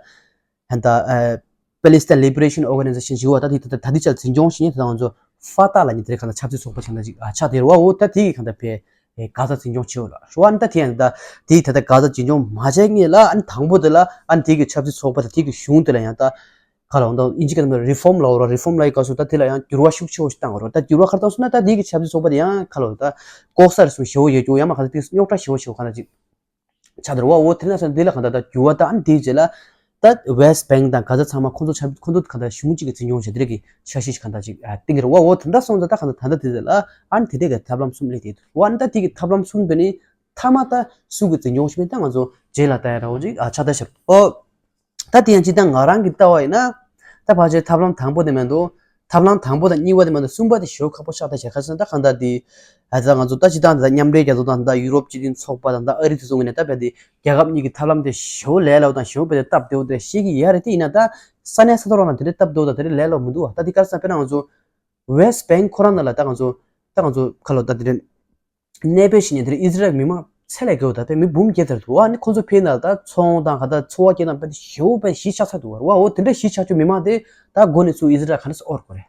ད་Palestine Liberation Organization་ཞེས་པ་ད་དེ་ད་དེ་ཆ་འཛིན་སྐྱོང་བྱེད་མཁན་དེ་ད་ང་ཚོ་ཧྥ་ཏཱ་ལ་ནི་དེ་གང་ལ་ཆབ་སྲིད་ཚོགས་པ་ཆགས་ན་ཅིག་ཨ་ཆགས་དེ་རེད་བ། འོ་ད་དེ་གི་གང་ལྟར་ཕེ་གྷ་ཟ་འཛིན་སྐྱོང་བྱེད་འོ་ལ་རེད་བ། ཨ་ནི་ད་དེ་ཡང་ད་དེ་ད་ལྟ་གྷ་ཟ་འཛིན་སྐྱོང་མ་བྱས་ངེས་ལ་ཨ་ནི་དང་པོ་དེ་ལ་ཨ་ནི་དེ་གི་ཆབ་སྲིད་ཚོགས་པ་དང་དེ་གི་གཞུང་དེ་ལ་ཡང་ད་ག་ལ་འོང་ད་ཨིན་ཇི་སྐད་ནང་Reform་ལ་འོ་ར་Reform་ལ་ཡི་ག་སུ་ད་དེ་ལ་ཡང་འགྱུར་བ་ཤུགས་ཆེ་བོ་ཞིག་བཏང་འོ་ར། ད་འགྱུར་བ་ག་རེ་བཏང་སོང་ན་ད་དེ་གི་ཆབ་སྲིད་ཚོགས་པ་དེ་ཡང་ག་ལ་འོང་ད་ལྐོག་ཟ་རེ་སུ་ཞེ་བོ་ཡོད་རྒྱུ་ཡང་མ་ག་ད་དེ་རྙོག་དྲ་ཞེ་བོ་ཞེ་བོ་ག་ལ་ཅིག་ཆགས་འདུག་བ། འོ་དེ་ན་སོང་འདི་ལ་གང་ལྟར་ད་འགྱུར་བ་དང་འདིའི་རྗེས་ལ་ད་West Bank་དང་གྷ་ཟ་ཚང་མ་ཁོང་ཚོ་ཆ་ཁོང་ཚོ་གང་ལྟར་གཞུང་གཅིག་གི་འཛིན་སྐྱོང་བྱེད་དེ་རིགས་ཀྱི་འཆར་གཞི་ཞིག་གང་ལྟར་ཅིག་ཨ་བཏིང་གི་རེད་བ། འོ་དེ་འདྲ་སོང་ཙང་ད་གང་ལྟར་ད་ལྟ་དེ་ལ་ཨ་ནི་དེ་འདྲས་ཀྱི་ཐབས་ལམ་གསུམ་སླེབས་དེ་འདུག་བ། ཨ་ནི་ད་དེ་གི་ཐབས་ལམ་གསུམ་དེ་ནི་མཐའ་མ་ད་སུ་གི་འཛིན་སྐྱོང་བྱེད་མིན་ད་ང་ཚོ་རྗེས་ལ་ལྟ་ཡ་ར་འོ་ཅིག་ཨ་ཆགས་ད་ཤར་འོ། ད་དེ་ཡང་སྤྱིར་བཏང་ང་རང་གི་ལྟ་བ་ཡིན་ན། ད་ཕལ་ཆེར་ཐབས་ལམ་དང་པོ་དེ་མ་གཏོགས། ཐབས་ལམ་དང་པོ་དང་གཉིས་པ་དེ་མ་གཏོགས་གསུམ་པ་དེ་ཞེ་པོ་ཁག་པོ་ཆགས་ད་བྱས། ག་ཟེར་ན་ད་གང་ལྟར་དེ། ཨ་ད་ང་ཚོ་ད་སྤྱིར་བཏང་དེ་ད་མཉམ་འབྲེལ་རྒྱལ་ཚོགས་དང་ད་ཡུ་རོབ་སྤྱི་མཐུན་ཚོགས་པ་དང་ད་ཨ་རི་དེ་ཚོ་ངོས་ནས་ད་བས་དེ་རྒྱལ་ཁབ་གཉིས་ཀྱི་ཐབས་ལམ་དེ་ཞེ་པོ་ལས་སླ་པོ་དང་ཞེ་པོ་བས་དེ་སྟབས་བདེ་པོ་དེ་ཤེས་ཀྱི་ཡོད་རེད། དེ་ཡིན་ན་ད་ས་གནས་ས་ཐོག་རང་ལ་དེ་འདྲའི་སྟབས་བདེ་པོ་དང་དེ་འདྲའི་ལས་སླ་པོ་མི་འདུག་བ། ད་དེ་ག་ཟེར་ན་དཔེར་ན་ང་ཚོ། West Bank་ཁོ་རང་ནང་ལ་ད་ང་ཚོ། ད་ང་ཚོ་ག་ལ་ད་དེ་འདྲའི། གནས་སྤོས་བྱས་ནས་དེར་ཨི་ཟི་རལ་མི་མང་ཚད་ལས་བརྒལ་བ་དང་དཔེ་མི་འབུམ་བརྒྱད་ཙམ་འདུག་བ། ཨ་ནི་ཁོང་ཚོ་ཕེབས་ན་ད་ཚོང་དང་ག་ད་འཚོ་བ་སྐྱེལ་སྟངས་དཔེ་དེ་ཞེ་པོ་དཔེ་གཞིས་ཆགས་ཚར་འདུག་བ། འོ་དེ་འདྲ་གཞིས་ཆགས་རྒྱུ་མི་མང་དེ་ད་འགོ་ནས་ཚུར་ཨི་ཟི་རལ་ག་འདྲ་སེ་དབོར་དགོས་རེད།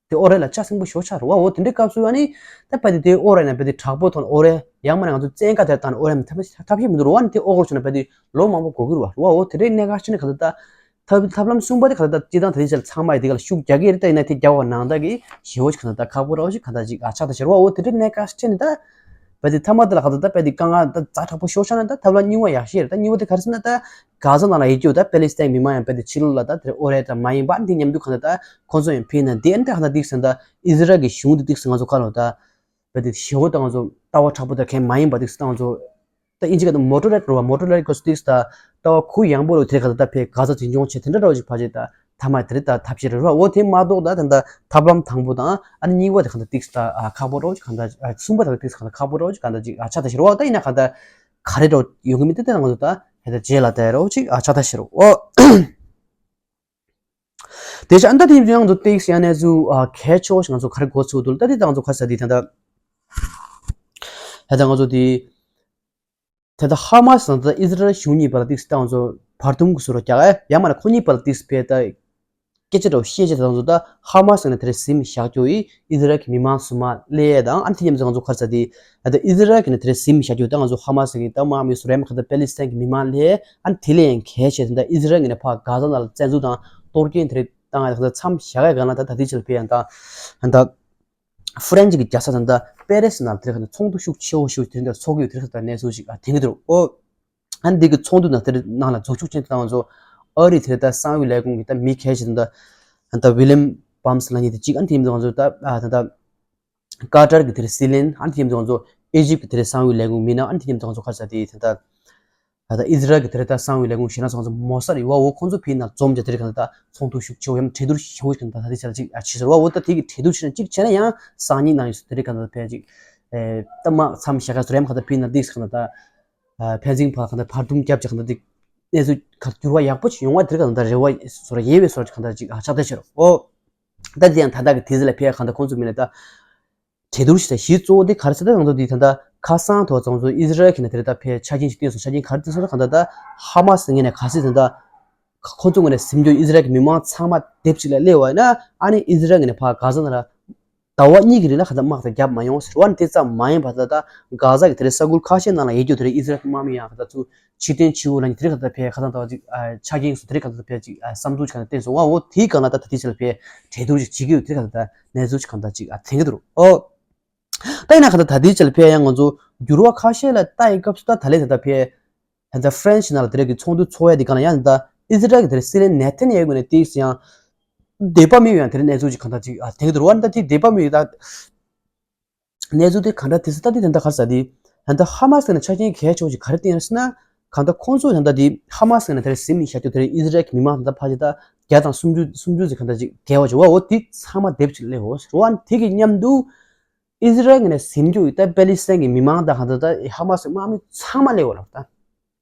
དེ་དབོར་རེད་ལ་ཆ་སྲིན་པོ་ཞོ་ཆགས་རེད་བ། འོ་དེ་འདྲའི་སྐབས་སུ་ཨ་ནི་ད་དཔེ་དེ་དེ་དབོར་རེད་ན་དཔེ་དེ་དྲག་པོ་ཐོག་ནས་དབོར་རེད། ཡང་མིན་ན་ང་ཚོ་བཙན་བཀའ་དེར་བཏང་ནས་དབོར་རེད་མི་ཐབས་ཐབས་ཤེས་མི་འདུག་རེད་བ། ཨ་ནི་དེ་དབོར་དགོས་བྱུང་ན་དཔེ་དེ་ལོ་མང་པོ་འགོར་གི་རེད་བ། འོ་དེ་འདྲའི་གནད་འགག་ཆེ་ནས་ག་ད་ད། ཐབས་ཐབས་ལམ་གསུམ་པ་དེ་ག་ད་སྤྱིར་བཏང་ད་ལྟའི་ཆར་ཚང་མ་ཡི་དེ་ག་ལ་ཤུགས་རྒྱག་གི་རེད། ད་ཡིན་ན་དེ་རྒྱག་པ་ནང་ལྟར་གྱི་ཞེ་པོ་ཅིག་ག་ད་ད་ཁག་པོ་རོ་ཞིག་ག་ད་ཅིག་ཨ་ཆགས་ད་ཤར་བ། འོ་དེ་འདྲའི་གནད་འགག་ཅིག་ནི་ད་བས་དེ་ཐ་མ་དེ་ལ་ག་ད་ད་བས་དེ་དཀའ་ངལ་ད་ཛ་དྲག་པོ་ཤོར་ཤག་ན་ད་ཐབས་ལམ་རྙིང་བ་ཡག་ཤོས་རེད། ད་རྙིང་བ་དེ་ག་རེ་ཟེར་ན་ད་གྷ་ཟ་ནང་ལ་ཡོད་རྒྱུ་ད་པེ་ལི་སི་ཐན་མི་མང་ཡང་བས་དེ་ཕྱི་ལོགས་ལ་ད་དེ་འོ་རེད་ད་མ་ཡིན་པ་འདི་མཉམ་དུ་ག་ད་ད་ཁོང་ཚོ་ཡང་ཕེབས་ན་འདི་ཨ་ནི་ད་ག་ད་འདི་ཟེར་ན་ད་ཨི་ཟི་རལ་གྱི་གཞུང་དེ་འདི་ཟེར་ང་ཚོ་ག་ལ་ད། བས་དེ་ཞེ་པོ་ད་ང་ཚོ་ལྟ་བ་དྲག་པོ་དང་གན་མ་ཡིན་པ་དེ་ད་ང་ཚོ་ད་ཨིན་ཇི་སྐད་དུ་མོ་ཊ་རེཊ་རེད་བ། མོ་ཊ་རེཊ་གོ་སྟིགས་ད་ལྟ་བ་ཁུ་ཡངས་པོ་རུ་དེ་ག་ད་ད་ཕེ་གྷ་ཟ་འཛིན་སྐྱོང་བྱེད་དེ་འདྲ་འདྲ་བ་ཞིག་ཕལ་ཆེར་ད་ཐ་མ་དེ་རེད་ད་ཐབས་ཤེས་རེད་བ། འོ་དེ་མ་གཏོགས་ད་ད་ད་ཐབས་ལམ་དང་པོ་དང་ཨ་ནི་གཉིས་པ་དེ་ག་ད་སྟིགས་ད་ཨ་ཁག་པོ་རོ་ཅིག་ག་ད་ཨ་གསུམ་པ་དེ་ག་སྟིགས་ག་ད་ཁག་པོ་རོ་ཅིག་ག་ད་ཅིག་ཨ་ཆགས་ད་ཤེས་རེད་བ། ད་ཡིན་ན་ག་ད་ག་རེ་འདྲ་ཡོང་གི་མི་དེ་ད་ང་ཚོ་ད་ཧེ་ད་རྗེས་ལ་ད་རོ་ཅིག་ཨ་ཆགས་ད་ཤེས་རེད་འོ། དེ་ཆ་ཨ་ད་དེ་ཡིན་ང་ཚོ་ཏིག་སི་ཡང་ནས་ཚུ་གལ་ཆེ་བ་ཞིག་ང་ཚོ་ག་རེ་གོ་ཚུལ་འདུག་ད་དེ་ད་ང་ཚོ་ག་ས་དེ་ད་ད་ད་ང་ཚོ་དེ་ད་ད་ཧ་མ་སི་དང་ད་ཨི་ཟི་རལ་གཞུང་གཉིས་བར་ལ་ཏིག་སི་ད་ང་ཚོ་བར་འདུམ་གི་ཟུར་རོ་རྒྱག་ཨེ་ཡང་མ་ན་ཁོ་གཉིས་བར་ལ་ཏིག་སི་ཕེ་ད་སྐད་ཆ་འདྲ་བཤད་ཆེད་ད་ང་ཚོ་ད་ཧ་མ་སི་ནས་དེ་རེ་ཟིམ་བཞག་རྒྱུ་ཡི་ཨི་ཟི་རལ་གྱི་མི་མང་སུ་མ་ལེ་དང་ཨ་ནི་དེ་ཉམས་ཚོ་ང་ཚོ་ག་ས་དེ་ད་ད་ཨི་ཟི་རལ་གྱི་ནས་དེ་རེ་ཟིམ་བཞག་རྒྱུ་ད་ང་ཚོ་ཧ་མ་སི་གི་ད་དམག་མི་སུ་རེམ་ཁ་ད་པེ་ལི་སི་ཐན་གྱི་མི་མང་ལེ། ཨ་ནི་དེ་ལས་ཡང་གལ་ཆེ་ད་ལྟ་ཨི་ཟི་རལ་ངོས་ནས་ཕར་གྷ་ཟ་ནང་ལ་བཙན་འཛུལ་དང་གཏོར་སྐྱོན་དེ་རིགས་བཏང་ཡ་ད་མཚམས་བཞག་ཡ་ག་ན་ད་ད་ལྟའི་ཆར་ཕེ་ཡང་ད་ད་ཧྥ་རན་སི་གི་རྒྱལ་ས་ད་ད་པེ་རེ་སི་ནང་དེ་རིགས་ད་ཚོགས་འདུ་ཤུགས་ཆེ་བོ་ཞིག་དེ་རིང་ད་ཚོགས་ཀྱི་ཡོད་དེ་རིགས་ད་གནས་ཚུལ་ཞིག་ཨ་དེང་གི་འདུག་ཨོ། ཨ་ནི་འདི་གི་ཚོགས་འདུ་ནང་དེ་རིགས་ནང་ལ་འཛུལ་ཞུགས་ཅན་ད་ང་ཚོ་ཨ་རི་དེ་རིགས་ད་གསང་བའི་ལས་ཁུངས་ཀྱི་ད་མི་གལ་ཆེ་ད་ད་ཝི་ལིམ་བམ་སི་ལ་ཉིད་དེ་གཅིག་ཨ་ནི་དེ་རིང་ང་ཚོ་ད་ད་ད། ཀ་ཏར་གྱི་དེ་རེད་སྲིད་བློན་ཨ་ནི་དེ་མཉམ་དུ་ང་ཚོ་ཨི་ཇིབ་ཀྱི་དེ་རེད་གསང་བའི་ལས་ཁུངས་མི་སྣ་ཨ་ནི་དེ་མཉམ་དུ་ང་ཚོ་ག་རེ་ཟེར་དེ་ད་ད་ད་ཨི་ཟི་རལ་གྱི་དེ་རེད་ད་གསང་བའི་ལས་ཁུངས་གཞན་ལ་སོང་ང་ཚོ་མོ་སར་ཡོད་བ་འོ་ཁོང་ཚོ་ཕི་ན་འཛོམས་ཀྱི་དེ་རེད་ག་ད་ད་ཚོགས་འདུ་ཤུགས་ཆེ་བོ་ཡང་གྲོས་བསྡུར་ཞེ་བོ་ཞིག་ད་ད་དེ་ཆ་ལ་ཅིག་ཨ་ཕྱི་ཟེར་བ་འོ་ད་དེ་གི་གྲོས་བསྡུར་བྱས་ན་གཅིག་བྱས་ན་ཡང་སང་ཉིན་ནང་ཡོད་དེ་རེད་ག་ད་ད་ཕལ་ཅིག་ཨེ་ད་མ་མཚམས་བཞག་ག་ཚོ་རེམ་ག་ད་ཕི་ན་དེ་ག་ད་ད་ཕན་ཚིག་ཕ་ག་ད་བར་འདུམ་རྒྱབ་ཀྱི་ག་ད་དེ་གནས་ཚུལ་ག་འགྱུར་བ་ཡག་པོ་ཅིག་ཡོང་བ་དེ་རེད་ག་ད་ད་རེ་བ་བཟོ་ར་ཡེ་བའི་བཟོ་ར་ཅིག་ག་ད་ཅིག་ཨ་ཆགས་ད་ཕྱིར་འོ། ད་དེ་ཡང་ད་ལྟ་གི་དུས་ཚོད་ལ་ཕེབས་གང་ལྟར་ཁོང་ཚོ་མི་ལ་ད་གྲོས་བསྡུར་ཞིག་དང་གཞི་གཙོ་བོ་དེ་ག་རེ་ཟེར་ད་ང་ཚོ་དེ་ད་ལྟ་ཁ་སང་ཐོག་ང་ཚོ་ཨི་ཟི་རལ་གྱི་ནས་དེ་རེད་ད་ཕེབས་ཆ་རྐྱེན་ཞིག་བཏོན་སོང་། ཆ་རྐྱེན་ག་རེ་བཏོན་སོང་ད་གང་ལྟར་ད་ཧ་མ་སི་ངོས་ནས་ག་ཚོད་ད་ལྟ་ཁོ་ཚོ་ངོས་ནས་ཟིན་རྒྱུ་ཨི་ཟི་རལ་གྱི་མི་མང་ཚང་མ་སྡེབ་གཅིག་ལ་སླེབས་པ་ཡིན་ན་ཨ་ནི་ཨི་ཟི་རལ་ངོས་ནས་ཕར་གྷ་ཟ་ནང་ལ་ཟླ་བ་གཉིས་ཀྱི་རིང་ལ་གང་ལྟར་དམག་དང་རྒྱབ་མ་ཡོང་ཟེར་བ་ནི་དེ་ཙམ་མ་ཡིན་པར་ད་ལྟ་གྷ་ཟ་གི་དེ་རེད་ས་ཁུལ་ཁ་ཤས་ནང་ལ་ཡོད་རྒྱུ་དེ་རེད་ཨི་ཟི་རལ་གྱི་དམག་མི་ཡང་གང་ལྟར་ཚུར་ཕྱིར་འཐེན་བྱེད་དགོས་ལབ་མཁན་དེ་རིགས་གང་ལྟར་ཕེབས་ཁ་སང་ལྟ་བ་ཅིག་ཨ་ཆ་རྐྱེན་སོགས་དེ་རིགས་གང་ལྟར་ཕེབས་ཅིག་ཨ་བསམ་ཚུལ་ཅིག་གང་ལྟར་བསྟན་སོང་། ཨོ་དེའི་སྒང་ལ་ད་ད་ལྟའི་ཆ་ལ་ཕེབས་གྲོས་བསྡུར་ཅིག་བྱེད་ཀྱི་ཡོད་དེ་རིགས་གང་ལྟར་གནས་ཚུལ་ཅིག་གང་ལྟར་ཅིག་ཨ་དྲན་གྱི་འདུག་ཨོ་ད་ཡིན་ན་གང་ལྟར་ད་ལྟའི་ཆ་ལ་ཕེབས་ཡང་ང་ཚོ་འགྱུར་བ་ཁ་ཤས་ལ་ལྟ་ཡི་སྐབས་སུ་ད་ད་ལན་ད་ལྟ་ཕེབས་ད་ལྟ་ཧྥ་རན་སི་ནང་ལ་དེ་རིགས་ཀྱི་ཚོགས་འདུ་ཚོགས་ཡ་དེ་གང་ལ་ཡང་ད་ཨི་ཟི་རལ་གྱི་དེ་རིགས་སྲིད་བློན་ནེ་ཐན་ཡ་ཧུ་ནས་དེ་ཡང་འདོད་པ་མེད་ཡང་དེ་རིགས་གནས་ཚུལ་ཅིག་གང་ལྟར་ཅིག་ཨ་དྲན་གྱི་འདུག་ཨོ་ད་དེ་འདོད་པ་མེད་ཡོད་ད། གནས་ཚུལ་དེ་ག་འདྲ་དེ་ཚོ་ལྟ་དུས་ད་ལྟ་ག་རེ་ཟེར་དེ། ད་ལྟ་ཧ་མ་སི་ནས་ཆ་རྐྱེན་གལ་ཆེ་བོ་ཞིག་ག་རེ་བསྟན་ཡོད་ཟེར་ན། གང་ལྟར་ཁོང་ཚོས་ད་ལྟ་དེ་ཧ་མ་སི་ནས་དེར་ཟིན་མི་བཞག་རྒྱུ་དེར་ཨི་ཟི་རལ་གྱི་མི་མང་ད་ལྟ་ཕལ་ཆེར་ད་བརྒྱ་དང་སུམ་ཅུ་སུམ་ཅུ་ཙམ་གང་ལྟར་ཅིག་བརྒལ་བ་བྱུང་བ་འོ་དེ་ཚང་མ་སྡེབ་ཅིག་སླེབས་འོ་ཟེར་བ་དེ་གི་མཉམ་དུ་ཨི་ཟི་རལ་གྱི་ནས་ཟིན་རྒྱུ་ཡི་ད་པེ་ལི་སི་ཐན་གྱི་མི་མང་དང་གང་ལྟར་ད་ཧ་མ་སི་དམག་མི་ཚང་མ་སླེབས་འོ་ལབ་ད།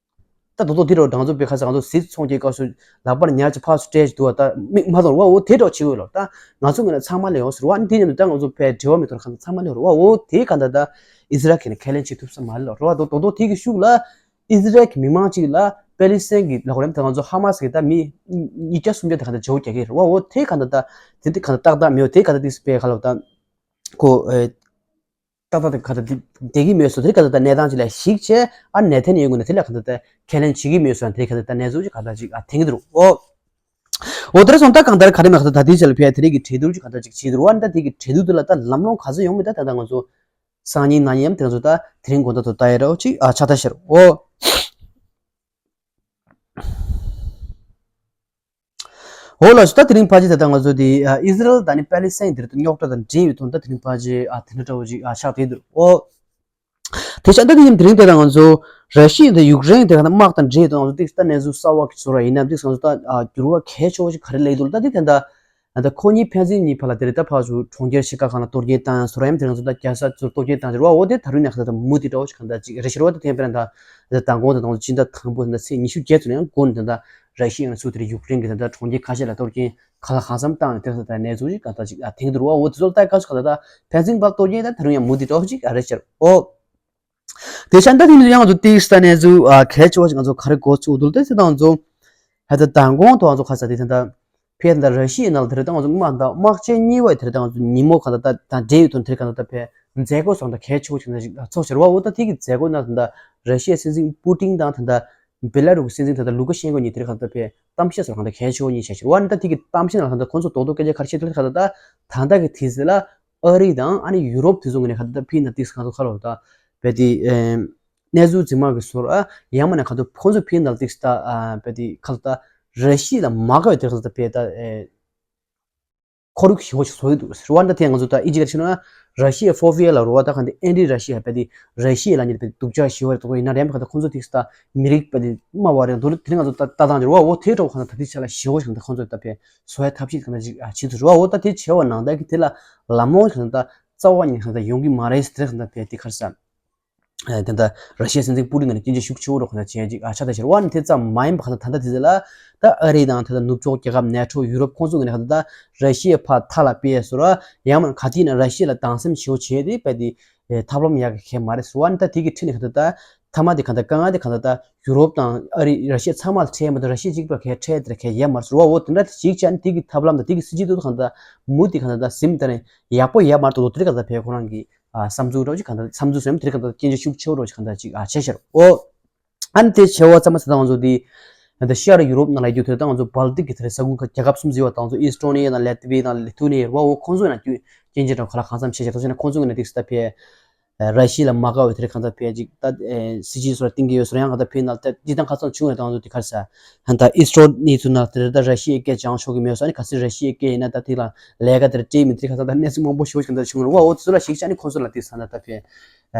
ད་དོ་དོ་དེ་རོ་ང་ཚོ་བེ་ཁ་ས་ང་ཚོ་སྲིད་ཚོང་རྒྱག་སྐབས་སུ་ལག་པར་ཉར་གྱི་ཕར་ཚུར་སྤྲད་ཀྱི་འདུག་བ། ད་མིག་མ་མཐོང་བ་འོ་དེ་འདྲ་བྱེད་འོས་ལོ། ད་ང་ཚོ་ངོས་ནས་ཚང་མ་ལས་འོ་ཟེར་བ་ཨ་ནི་དེ་མཉམ་དུ་ད་ང་ཚོ་ཕའི་འབྲེལ་བ་མི་ཐོག་གང་ཚང་མ་ལས་འོ་འོ་དེ་ག་ད་ད་ཨི་ཟི་རལ་གྱི་ནས་ཁས་ལེན་བྱེད་ཐུབ་ས་མ་རེད་ལོ་རེད་བ། དོ་དོ་དོ་དེ་གི་ཤུགས་ལ་ཨི་ཟི་རལ་གྱི་མི་མང་གཅིག་ལ་པེ་ལི་སི་ཐན་གྱི་ལ་གོ་རེམ་ད་ང་ཚོ་ཧ་མ་སི་གི་ད་མི་ཉིས་བརྒྱ་སུམ་བརྒྱ་དེ་ག་ད་འཇོག་རྒྱག་གི་རེད་བ། འོ་དེ་ག་ད་ད་དེ་དེ་ག་ད་ཏག་ཏག་མེད་འོ་དེ་ག་ད་དེ་སི་པའི་ཁ་ལོ་ད་ཁོ་ཨེ། ཏག་ཏག་དེ་ག་ད་དེ་བསྡད་ཀྱི་མེད་སོ། དེ་ག་ད་ད་གནས་སྟངས་ཅིག་ལ་གཞིགས་བྱས་ཨ་ནེ་ཐན་ཡ་ཧུ་ནས་དེ་ལ་ག་ད་ད་ཁས་ལེན་བྱེད་ཀྱི་མེད་སོ། དེ་ག་ད་ད་གནས་ཚུལ་ཅིག་ག་ད་ཅིག་ཨ་དེང་གི་འདུག་ཨོ། འོ་དེར་སོང་ད་གང་ལྟར་ག་རེ་མེད་ག་ད་ད་དེའི་ཆ་ལ་ཕེབས་དེ་རིགས་ཀྱི་གྲོས་བསྡུར་ཅིག་ག་ད་ཅིག་བྱེད་འདུག་ཨ་ད་དེ་གི་གྲོས་བསྡུར་དེ་ལ་ད་ལམ་ལྷོང་ག་ཚོད་ཡོང་མེད་ད་ད་ད་ང་ཚོ་སང་ཉིན་གནངས་ཉིན་དེ་ང་ཚོ་ད་དེ་རིང་དགོང་དག་ཏུ་ལྟ་ཡ་རོ་ཅིག་ཨ་ཆ་ད་ཤར་ཨོ། འོ་ལགས་སོ། ད་དེ་རིང་ཕལ་ཆེར་ད་ལྟ་ང་ཚོ་དེ་ཨ་ཨི་ཟི་རལ་དང་ནི་པེ་ལི་སི་ཐན་དེར་རྙོག་དྲ་དང་འབྲེལ་བའི་ཐོག་ད་དེ་རིང་ཕལ་ཆེར་ཨ་དེ་འདྲ་འདྲ་བོ་ཅིག་ཨ་ཆགས་བསྡད་འདུག་ཨོ། དེ་ཆ་ད་དེ་ཡིན་དེ་རིང་དེ་ད་ང་ཚོ་ར་ཤི་ཡ་དང་ཡུཀ་རེན་དེ་ག་ད་དམག་དང་འབྲེལ་བའི་ཐོག་ང་ཚོ་ཏིག་ད་གནས་ཚུལ་གསར་བ་གི་བཟོ་ར་ཡིན་ན་ཏིག་ང་ཚོ་ད་ཨ་འགྱུར་བ་གལ་ཆེ་བོ་ཞིག་ག་རེ་སླེབས་འདུག་ད་དེ་དེ་ད་ད་ཁོ་གཉིས་ཕན་ཚུན་གཉིས་བར་ལ་དེ་རེད་ད་ཕར་ཚུར་གྲོང་ཁྱེར་ཆེ་ཁག་ཁག་ལ་གཏོར་སྐྱོན་བཏང་ཡང་བཟོ་ར་ཡིན་དེ་ང་ཚོ་ད་རྒྱལ་ས་ཚུར་གཏོར་སྐྱོན་བཏང་ཟེར་བ་འོ་དེ་ད་རུང་ནས་ག་ད་ད་མུ་མཐུད་འདྲ་བོ་ཞིག་ག་ད་ཅིག་རེད་ཤེར་བ་ད་དེ་དཔེར་ན་ད། ད་མདང་དགོང་དང་མདང་ཚོ་སྤྱི་ཟླ་དང་པོ་ཟེར་ན་ཚེས་ཉི་ཤུ་བརྒྱད་ཚོ་ནས་ཡང་འགོ་ནས་ད་ལྟ་ར་ཤི་ཡ་ནས་ཚུར་དེ་རིང་ཡུཀ་རེན་གྱི་ད་ལྟ་གྲོང་ཁྱེར་ཁ་ཤས་ལ་གཏོར་སྐྱོན་ག་ལ་གང་འཚམ་བཏང་ནས་དེ་ཚོ་ད་གནས་ཚུལ་ཞིག་ག་ད་ཅིག་ཨ་དེང་དུ་རུ་བ་འོ་དེ་ཚོ་ལ་ལྟ་སྐབས་སུ་ག་ད་ད་ཕན་ཚུན་བར་གཏོར་སྐྱོན་ད་ད་རུང་ཡང་མུ་མཐུད་འདྲ་བོ་ཅིག་ཨ་རེད་ཤར་ཨོ། དེ་ཤ་ད་དེང་དུ་ཡང་ང་ཚོ་ཏིག་ས་གནས་ཚུལ་ཨ་གལ་ཆེ་བ་ཞིག་ང་ཚོ་ག་རེ་གོ་ཚུགས་འདུག་ལྟ་ཚེ་ད་ང་ཚོ་ཧ་ད་མདང་དགོང་དུ་ང་ཚོ་ཁ་ས་དེ་ད་ད། ཕེ་ད་ར་ཤི་ཡའི་ནང་ལ་དེ་རེད་ད་ང་ཚོ་དམག་དང་དམག་ཆེན་གཉིས་པ་དེ་རེད་ད་ང་ཚོ་ཉིན་མོ་གང་ལྟར་ད་དང་འབྲེལ་ཡོད་དོན་དེ་རེད་གང་ལྟར་ད་ཕེ་མཛད་སྒོ་སོགས་དང་གལ་ཆེ་བོ་ཞིག་ན་ཞིག་ཚོགས་ཕྱིར་བ་འོ་ད་དེ་གི་མཛད་སྒོ་ནང་ད་ར་ཤི་ཡའི་སྲིད་འཛིན་པུ་ཏིན་དང་ད་བེ་ལ་རུ་གི་སྲིད་འཛིན་ད་ལུ་ཀ་ཤན་ཀོ་གཉིས་དེ་རེད་གང་ལྟར་ཕེ་གཏམ་བཤད་སོགས་གང་ལྟར་གལ་ཆེ་བོ་གཉིས་བྱས་ཕྱིར་བ་ནི་ད་དེ་གི་གཏམ་བཤད་ནང་ལ་གང་ལྟར་ཁོང་ཚོ་རྡོག་རྡོག་སྐད་ཆ་ག་རེ་བཤད་དེ་རེད་གང་ལྟར་ད་ད་ལྟ་གི་དུས་ཚོད་ལ་ཨ་རི་དང་ཨ་ནི་ཡུ་རོབ་དེ་ཚོ་ངོས་ནས་གང་ལྟར་ཕེ་ན་ཏིག་གང་ཚོ་ཁ་ལོ་ད་བེ་དེ། གནས་ཚུལ་འཛིན་མ་གི་ཟུར་ཨ་ཡང་མིན་ན་ག་ཚོད་ཁོང་ཚོ་ཕིན་ནང་ཏིག་སི་ད་ཨ་བེ་དེ་ཁ་ཚོད་ད་ར་ཤི་ཡ་ལ་མ་དགའ་བའི་དེ་ཁ་ཚོད་ད་བེ་ད་ཨེ་ཁོར་ཡུག་ཞི་བོ་ཞིག་བཟོ་ཡི་འདུག་ཟེར་བ་འདྲ་དེ་ང་ཚོ་ད་ཨི་ཇི་ལ་ཕྱིན་ན་ར་ཤི་ཡ་ཕོ་བི་ཡ་ལ་རོ་བ་ད་ག་འདི་ཨེན་ཏི་ར་ཤི་ཡ་བེ་དེ་ར་ཤི་ཡ་ལ་ཉིད་བེ་སྡུག་ཅག་ཞི་བོ་རེད་དོ་ཡིན་ན་རེམ་ག་ད་ཁོང་ཚོ་ཏིག་སི་ད་མི་རིགས་བེ་དེ་དམའ་བ་རེད་འདུག་དེ་ང་ཚོ་ད་ད་དང་ཅི་རོ་བ་འོ་དེ་འགྲོ་ག་ད་ད་དེ་ཆ་ལ་ཞི་བོ་ཞིག་ད་ཁོང་ཚོ་ད་བེ་བཟོ་ཡ་ཐབས་ཤེས་ག་ད་ཅིག་ཨ་བྱེད་ཐུབ་རོ་བ་འོ་ད་དེ་བྱས་བ་ནང་ད་གི་དེ་ལ་ལམ་ལྷོང་ཞིག་ད་རྩ་བ་ཉིད་ག་ད་ཡོང་གི་མ་རེད་ཟེར་ག་ད་བེ་དེ་ཁར་ས། ཨ་དེ་འདྲ་ར་ཤི་ཡའི་སྲིད་འཛིན་པུ་ཏིན་ནས་སྐྱོན་བརྗོད་ཤུགས་ཆེ་བོ་རོགས་ཁ་བྱས་ཅིག་ཨ་ཆ་ད་ཤར་བ་ནི་དེ་ཙམ་མ་ཡིན་པ་ཁ་ད་ད་དེ་ཚོ་ལ་ད་ཨ་རི་དང་ད་ད་ནུབ་ཕྱོགས་རྒྱལ་ཁབ་ནེ་ཊོ་ཡུ་རོབ་ཁོང་ཚོ་ངོས་ནས་ཁ་ད་ད་ར་ཤི་ཡའི་ཕར་མཐའ་ལ་སྤེལ་སོ་ར་ཡང་མིན་ག་དུས་ན་ར་ཤི་ཡ་ལ་སྡང་སེམས་ཞེ་པོ་བྱས་ཏེ་དཔེ་དེ་ཐབས་ལམ་ཡག་གི་ཁེལ་མ་རེད་ཟེར་བ་ནི་ད་དེ་གི་ཁྲིད་ནས་ཁ་ད་ད་མཐའ་མ་དེ་ཁ་ད་དཀའ་ངལ་དེ་ཁ་ད་ད་ཡུ་རོབ་དང་ཨ་རི་ར་ཤི་ཡ་ཚང་མ་ལ་འཕྲད་མ་གཏོགས་ར་ཤི་ཡ་གཅིག་པ་གས་འཕྲད་དེ་གས་ཡ་མ་རེད་ཟེར་བ་འོ་དེ་འདྲ་དེ་ཞིག་བྱས་ནས་དེ་གི་ཐབས་ལམ་དང་དེ་གི་སྲིད་ཇུས་དེ་ཁ་ད་ད་མུ་དེ་ཁ་ད་ད་སིམ་ད་རེ་ཡག་པོ་ཡ་མ་རེད་དོ་དེ་ག་ད་བས་ཁོ་རང་གི་ཨ་བསམ་ཚུལ་འདྲ་བོ་ཅིག་གང་ལྟར་བསམ་ཚུལ་ཟེར་ན་དེ་རིང་གང་ལྟར་སྐྱོན་བརྗོད་ཤུགས་ཆེ་བོ་འདྲ་བོ་ཅིག་གང་ལྟར་ཅིག་ཨ་བྱས་ཤར་ཨོ། ཨ་ནི་དེ་བྱས་པ་ཙམ་མ་ཟད་ད་ང་ཚོ་འདི་ད་ལྟ་ཤར་ཡུ་རོབ་ནང་ལ་ཡོད་དུས་ད་ང་ཚོ་སྦལ་ཏིག་གི་དེ་རིང་ས་ཁུལ་ཁག་རྒྱལ་ཁབ་གསུམ་ཟེར་བ་དང་ང་ཚོ་ཨི་སི་ཊོ་ནི་ཡ་དང་ལེ་ཏི་བི་ཡ་དང་ལི་ཐུ་ནི་ཡ་རེད་བ། འོ་ཁོང་ཚོ་ཡང་སྐྱོན་སྐྱོན་བརྗོད་འདྲ་བོ་ག་ལ་གང་འཚམ་བྱས་ཤག་ད་བྱས་ན་ཁོང་ཚོ་ངོས་ནས་ཏིག་སི་ད་ཕེ་ར་ཤི་ཡ་ལ་མ་དགའ་བའི་དེ་རིང་གང་ལྟར་ཕེ་ཅིག་ད་སྲིད་ཇུས་སོགས་ལ་གཏིང་གི་ཡོད་སོགས་ཡང་གང་ལྟར་ཕེ་ནང་ལ་ད་འདི་དང་ཁ་སང་བྱུང་བའི་དང་ང་ཚོ་དེ་ག་རེ་ཟ་ད་ཨི་སི་ཊོ་ནི་ཚོ་ནང་དེ་རིང་ད་ར་ཤི་ཡའི་སྐད་སྦྱང་ཆོག་གི་མེད་སོགས་ཨ་ནི་ག་ཚོད་ར་ཤི་ཡའི་སྐད་ཡིན་ན་ད་དེ་ལ་ལས་ཀ་དེར་སྤྲད་མི་དེ་ག་ས་ད་གནས་ཚུལ་མང་པོ་ཞེ་པོ་ཞིག་ད་བྱུང་རེད་བ། འོ་དེ་ཚོ་ལ་གཞིགས་བྱས་ནས་ཁོང་ཚོ་ལ་དེ་ས་ན་ད་ཕེ་